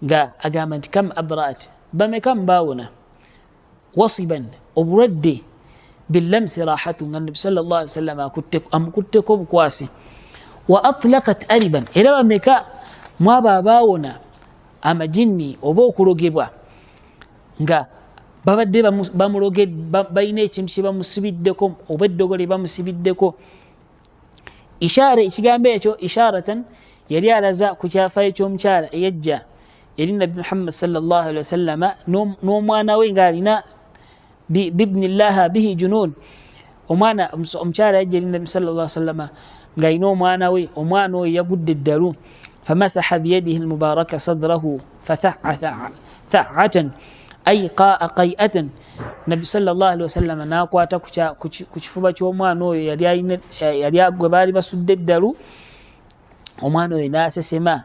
Nga agamba nti kam abraat, bameka mubawona wasiban, obulwadde, bilamsi rahatu, nga Nabi sal llah ali sallam amukutteko obukwasi. Wa atlakat ariban, era bameka mwabo abawona amajinni oba okulogebwa nga babadde bamuloge, balina ekintu kyebamusibiddeko oba eddogo lye bamusibiddeko. Ishaara, ekigambo ekyo isharatan yali alaza ku kyafayo ky'omukyala eyajja eri Nabbi Muhammad salllah alihi wasallama n'omwana we ng'alina bibnillaha bihi junun. Omwana omukyala yajja eri Nabbi salllah sallama ng'alina omwana we, omwana oyo yagudde eddalu. Famasaha biyadihi lmubaraka sadrahu fathaatan ay qaa qaiatan. Nabbi salllah alihi wasallama n'akwata ku kifuba ky'omwana oyo yali gwe baali basudde eddalu, omwana oyo n'asesema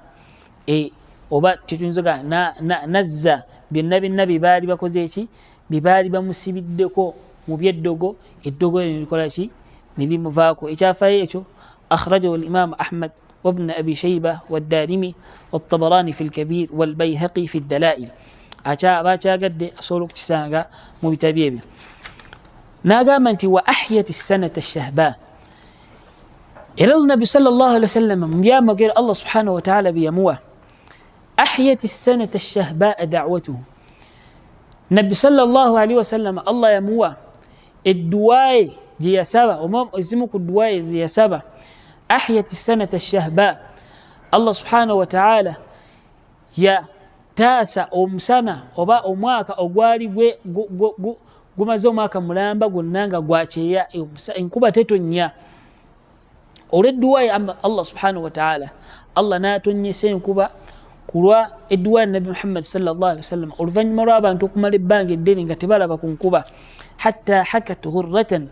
e, oba tetuyinza nazza byonna byonna byebaali bakoze eki byebaali bamusibiddeko mu byeddogo, eddogo eryo nerikola ki, nelimuvaako. Ekyafayo ekyo akhrajahu limamu Ahmad wabn Abi Shaiba wadarimi watabarani fi lkabir walbaihaqi fi ddalail. Abakyagadde asobola okukisanga mu bitabi ebyo. Nagamba nti wa ahyat sanata shahba, era Nabbi sal llah alihi wasallama mu byamagero Allah subhanahu wataala byeyamuwa, ahyat sanata shahbaa dawatuhu. Nabbi sal llah alihi wasallama Allah yamuwa edduwaye gyeyasaba, ezimu ku dduwaye zeyasaba, ahyat sanata shahba, Allah subhanahu wataala yataasa omusana oba omwaka ogwali gumaze omwaka mulamba gwonna nga gwakyeya, enkuba tetonnya. Olwedduwa ya Allah subhanahu wataala, Allah natonyesa enkuba kulwa edduwa ya Nabbi Muhammad salllah alihi wasallam, oluvannyuma lw'abantu okumala ebbanga eddene nga tebalaba ku nkuba. Hatta hakat ghurratan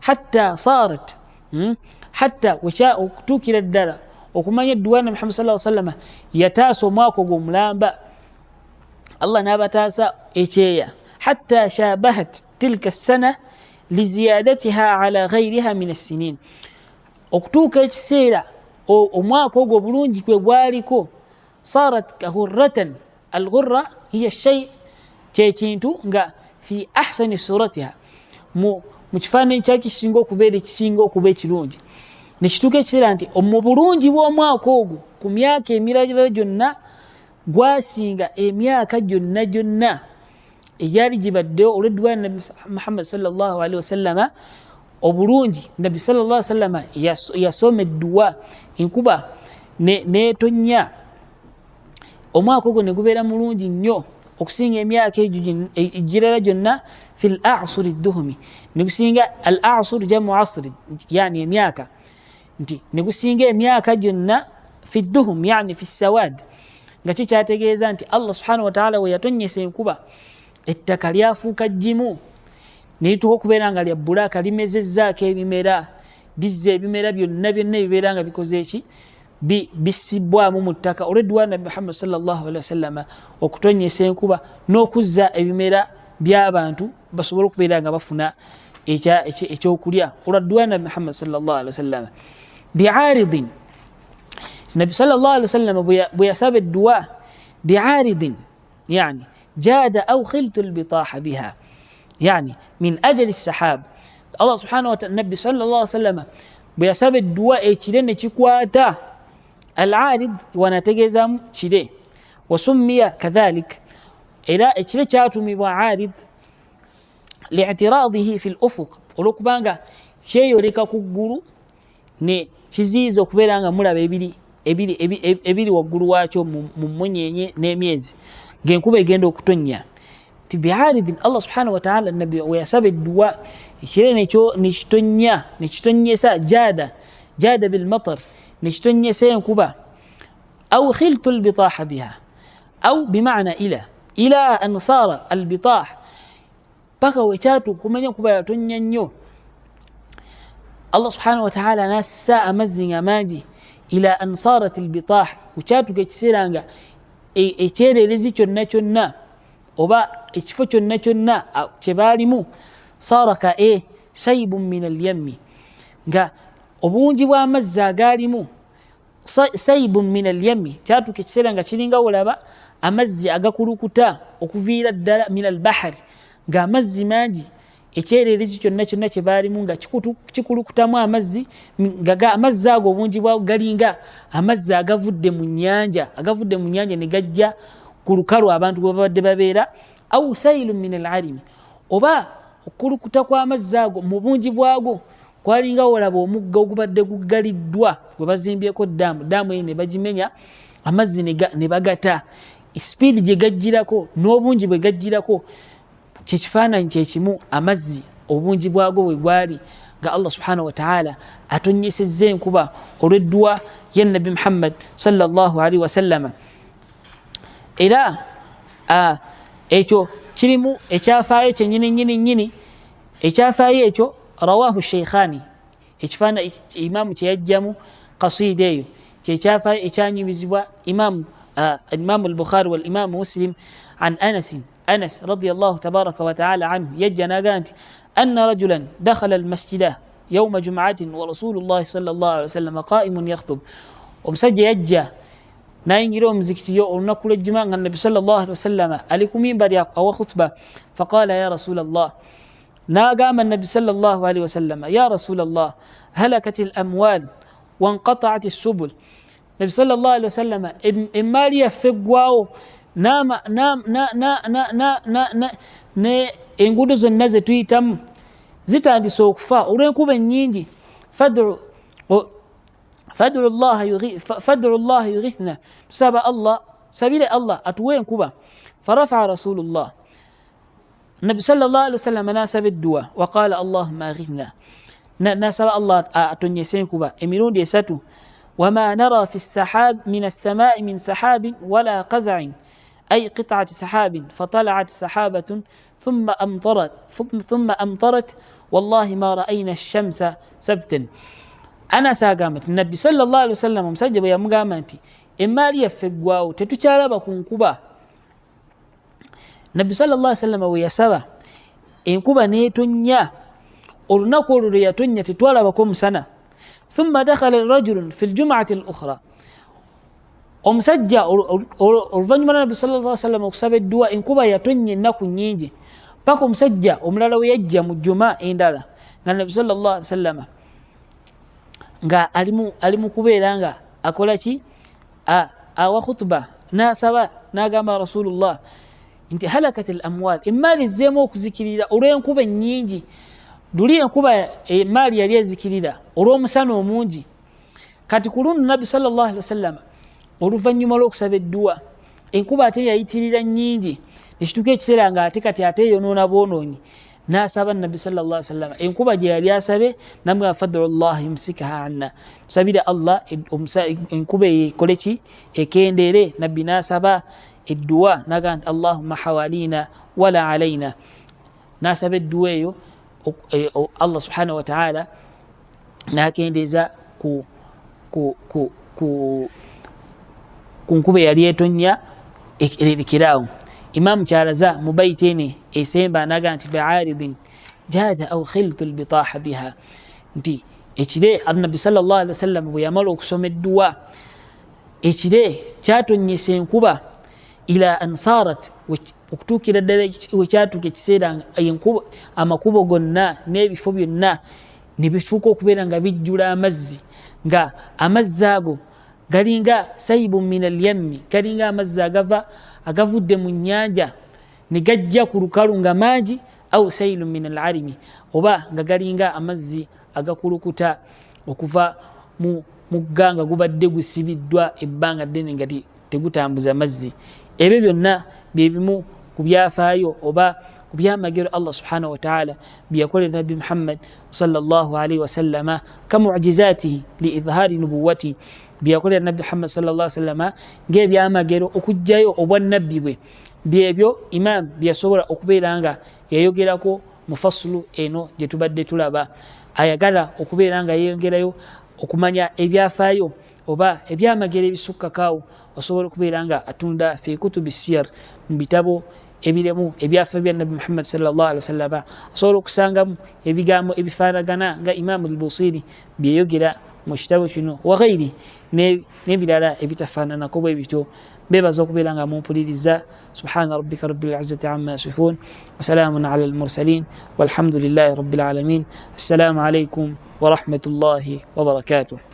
hatta sarat, hatta okutuukira ddala okumanya edduwa ya Nabi Muhammad saa sallama yataasa omwaka ogwo omulamba, Allah n'abataasa ekyeya. Hatta shabahat tilka sana liziyadatiha ala ghairiha min assinin, okutuuka ekiseera omwaka ogwo obulungi kwe gwaliko, sarat ghurratan. Alghurra hiya shay, kyekintu nga fi ahsani suratiha, mu kifaananyi kyaki kisinga okubeera ekisinga okuba ekirungi, nekituuka ekiseera nti mu bulungi bw'omwaka ogwo ku myaka emirala gyonna gwasinga emyaka gyonna gyonna egyali gibaddewo, olwedduwa ya Nabbi Muhammad salllah alihi wasallama obulungi. Nabbi salllah sallama yasoma edduwa, enkuba netonya, omwaka ogwo negubeera mulungi nnyo okusinga emyaka egyo egirala gyonna. Fi l asuri duhumi, negusinga al asur jamu asri, yani emyaka, nti negusinga emyaka gyonna fi duhum, yani fi sawad, nga kikyategeeza nti Allah subhanahu wataala we yatonyesa enkuba, ettaka lyafuuka ggimu nerituuka okubeera nga lya bulaka, limezezzaako ebimera, lizza ebimera byonna byonna ebibeera nga bikoze eki bisibbwamu mu ttaka, olwedduwa Nabbi Muhammad salllah alihi wasallama okutonyesa enkuba n'okuzza ebimera by'abantu basobole okubeera nga bafuna ekyokulya olwadduwa Nabbi Muhammad salllah alihi wasallama. Biaridin, Nabbi salllah alihi wasallama bwe yasaba edduwa biaridin, yani jada au khiltu lbitaha biha, yani min ajali sahab. Allah subhanahu wataala, Nabbi salllah alih wasallama bwe yasaba edduwa ekire nekikwata. Al arid wanategeezamu kire, wasummiya kadhalik, era ekire kyatumibwa arid litiradihi fi lufuq, olwokubanga kyeyoleka ku ggulu ne kiziyiza okubeera nga mulaba ebiri waggulu waakyo mu munyenye n'emyezi ng'enkuba egenda okutonnya. Ti biaridin, Allah subhanahu wataala, Nabbi weyasaba edduwa ekire nekitonya, nekitonyesa, jada jada bilmatar, nekitonyesa enkuba. Au khiltu lbitaha biha, au bimana ila an sara albitah, paka wekyatuuka kumanya enkuba yatonya nnyo, Allah subhanahu wataala nassa amazzi nga mangi, ila an sarat albitah, wekyatuuka ekiseera nga ekyererezi kyonna kyonna oba ekifo kyonna kyonna kyebaalimu sara ka e saibun min alyammi, nga obungi bw'amazzi agaalimu, saibun min alyammi, kyatuuka ekiseera nga kiringa wolaba Amazzi agakulukuta okuviira ddala min albahari, ng'amazzi mangi, ekyererezi kyonna kyonna kye baalimu nga kikulukutamu amazzi, nga amazzi ago obungi bwago galinga amazzi agavudde mu nnyanja, agavudde mu nnyanja ne gajja ku lukalu abantu bwe babadde babeera. Au sailu min alarimi, oba okukulukuta kw'amazzi ago mu bungi bwago kwalinga wolaba omugga ogubadde guggaliddwa gwe bazimbyeko daamu, daamu eyo ne bagimenya, amazzi ne bagata, sipiidi gye gajjirako n'obungi bwe gajjirako kyekifaananyi kyekimu amazzi obungi bwago bwe gwali nga Allah subhanahu wataala atonnyesezza enkuba olw'edduwa ya Nabbi Muhammad sallallahu alaihi wasallama. Era ekyo kirimu ekyafaayo kyenyini nyini nyini. Ekyafaayo ekyo rawahu sheikhani, ekifaananyi imamu kyeyajjamu kasida eyo kyekyafaayo ekyanyumizibwa Imamu al-Bukhari wal Imamu Muslim an Anasin, Anas radiyallahu tabaraka wa taala anhu yajja naga nti anna rajulan dakhala almasjida yauma jumaatin wa rasulullahi sallallahu alaihi wasallam qaimun yakhtub. Omusajja yajja nayingira omuzikiti yo olunaku lwejjuma nga Nabbi sallallahu alaihi wasallama ali ku mimbari awa khutuba. Faqala ya rasulallah, nagamba Nabbi sallallahu alaihi wasallama, ya rasulallah, halakat al amwal wanqataat essubul. Nabbi sallallahu alaihi wasallama, emaali yaffe eggwawo ne enguudo zonna zetuyitamu zitandise okufa olw'enkuba ennyingi. Fadu llaha yughithna, tusaba Allah, sabire Allah atuwe enkuba. Farafaa rasulullah, Nabbi sallallahu alaihi wasallam nasaba edduwa, waqala allahumma aghithna, nasaba Allah atonyese enkuba emirundi esatu. Wama nara fi sahab min assamai min sahabin wala qazain ay qit'ati sahabin fatalaat sahabatun thumma amtarat, thumma amtarat, wallahi ma ra'ayna ash-shamsa sabtan. Anas agamba nti Nabbi sallallahu alaihi wasallam, omusajja bwe yamugamba nti emaali yaffe eggwawo, tetukyalaba ku nkuba, Nabbi sallallahu alaihi wasallam bwe yasaba enkuba n'etonnya, olunaku olwo lwe yatonnya tetwalabako omusana. Thumma dakhala rajulun fi ljumati al ukhra, omusajja oluvannyuma lwa Nabbi sallallahu alaihi wasallam okusaba edduwa, enkuba yatonnya ennaku nnyingi paka omusajja omulala we yajja mu juma endala nga Nabbi sallallahu alaihi wasallama nga ali mu kubeera nga akola ki, awa khutuba, n'asaba n'agamba rasulullah nti halakat al amwal, emaali ezzeemu okuzikirira olw'enkuba ennyingi. Luli enkuba emaali yali ezikirira olw'omusana omungi, kati ku luno Nabbi sallallahu alaihi wasallama oluvannyuma lw'okusaba edduwa enkuba ate yayitirira nnyingi nekituuka ekiseera nga ate kati ate eyonoona bwonoonyi. N'asaba Nabbi sallallahu alaihi wasallama enkuba gye yali asabe, namugamba fadu llah yumsikaha anna, tusabire Allah enkuba eyo ekole ki, ekendeere. Nabbi n'asaba edduwa naga nti allahumma hawalina wala alaina, n'asaba edduwa eyo Allah subhanahu wataala n'akendeeza ku nkuba eyali etonnya erekeraawo. Imamu kyalaza mu baiti ene esemba naga nti biaridin jada au khiltu lbitaha biha, nti ekire Nabbi sallallahu alaihi wasallam bwe yamala okusoma edduwa ekire kyatonnyesa enkuba ila an sarat, okutuukira ddala wekyatuuka ekiseera amakubo gonna n'ebifo byonna ne bifuuka okubeera nga bijjula amazzi, nga amazzi ago galinga saibu min alyammi, galinga amazzi agava agavudde mu nnyanja ne gajja ku lukalu nga mangi, au sailu min alarimi, oba nga galinga amazzi agakulukuta okuva mu mugga nga gubadde gusibiddwa ebbanga ddene nga tegutambuza mazzi. Ebyo byonna byebimu ku byafaayo oba ku byamagero Allah subhanahu wataala byeyakolera Nabbi Muhammad sallallahu alaihi wasallama, ka mujizatihi li idhhaari nubuwati, byeyakolera Nabbi Muhammad sallallahu alaihi wasallama ng'ebyamagero okugjayo obwannabbi bwe. Byebyo imam byeyasobola okubeera nga yayogerako mu fasulu eno gye tubadde tulaba. Ayagala okubeera nga yeyongerayo okumanya ebyafaayo oba ebyamagero ebisukkakaawo, osobola okubeera nga atunda fi kutubi siyar, mu bitabo ebiremu ebyafaayo bya Nabbi Muhammad sallallahu alaihi wasallama, osobola okusangamu ebigambo ebifaanagana nga Imamu al-Busiri byeyogera mu kitabo kino wa ghairi. N'ebirala ebitafaananako bwe bityo. Mbebaza okubeera nga mumpuliriza. Subhana rabbika rabbil izzati amma yasifun, wasalaamun ala almursalin, walhamdulillahi rabbil alamin. Assalamu alaikum warahmatullahi wabarakatuh.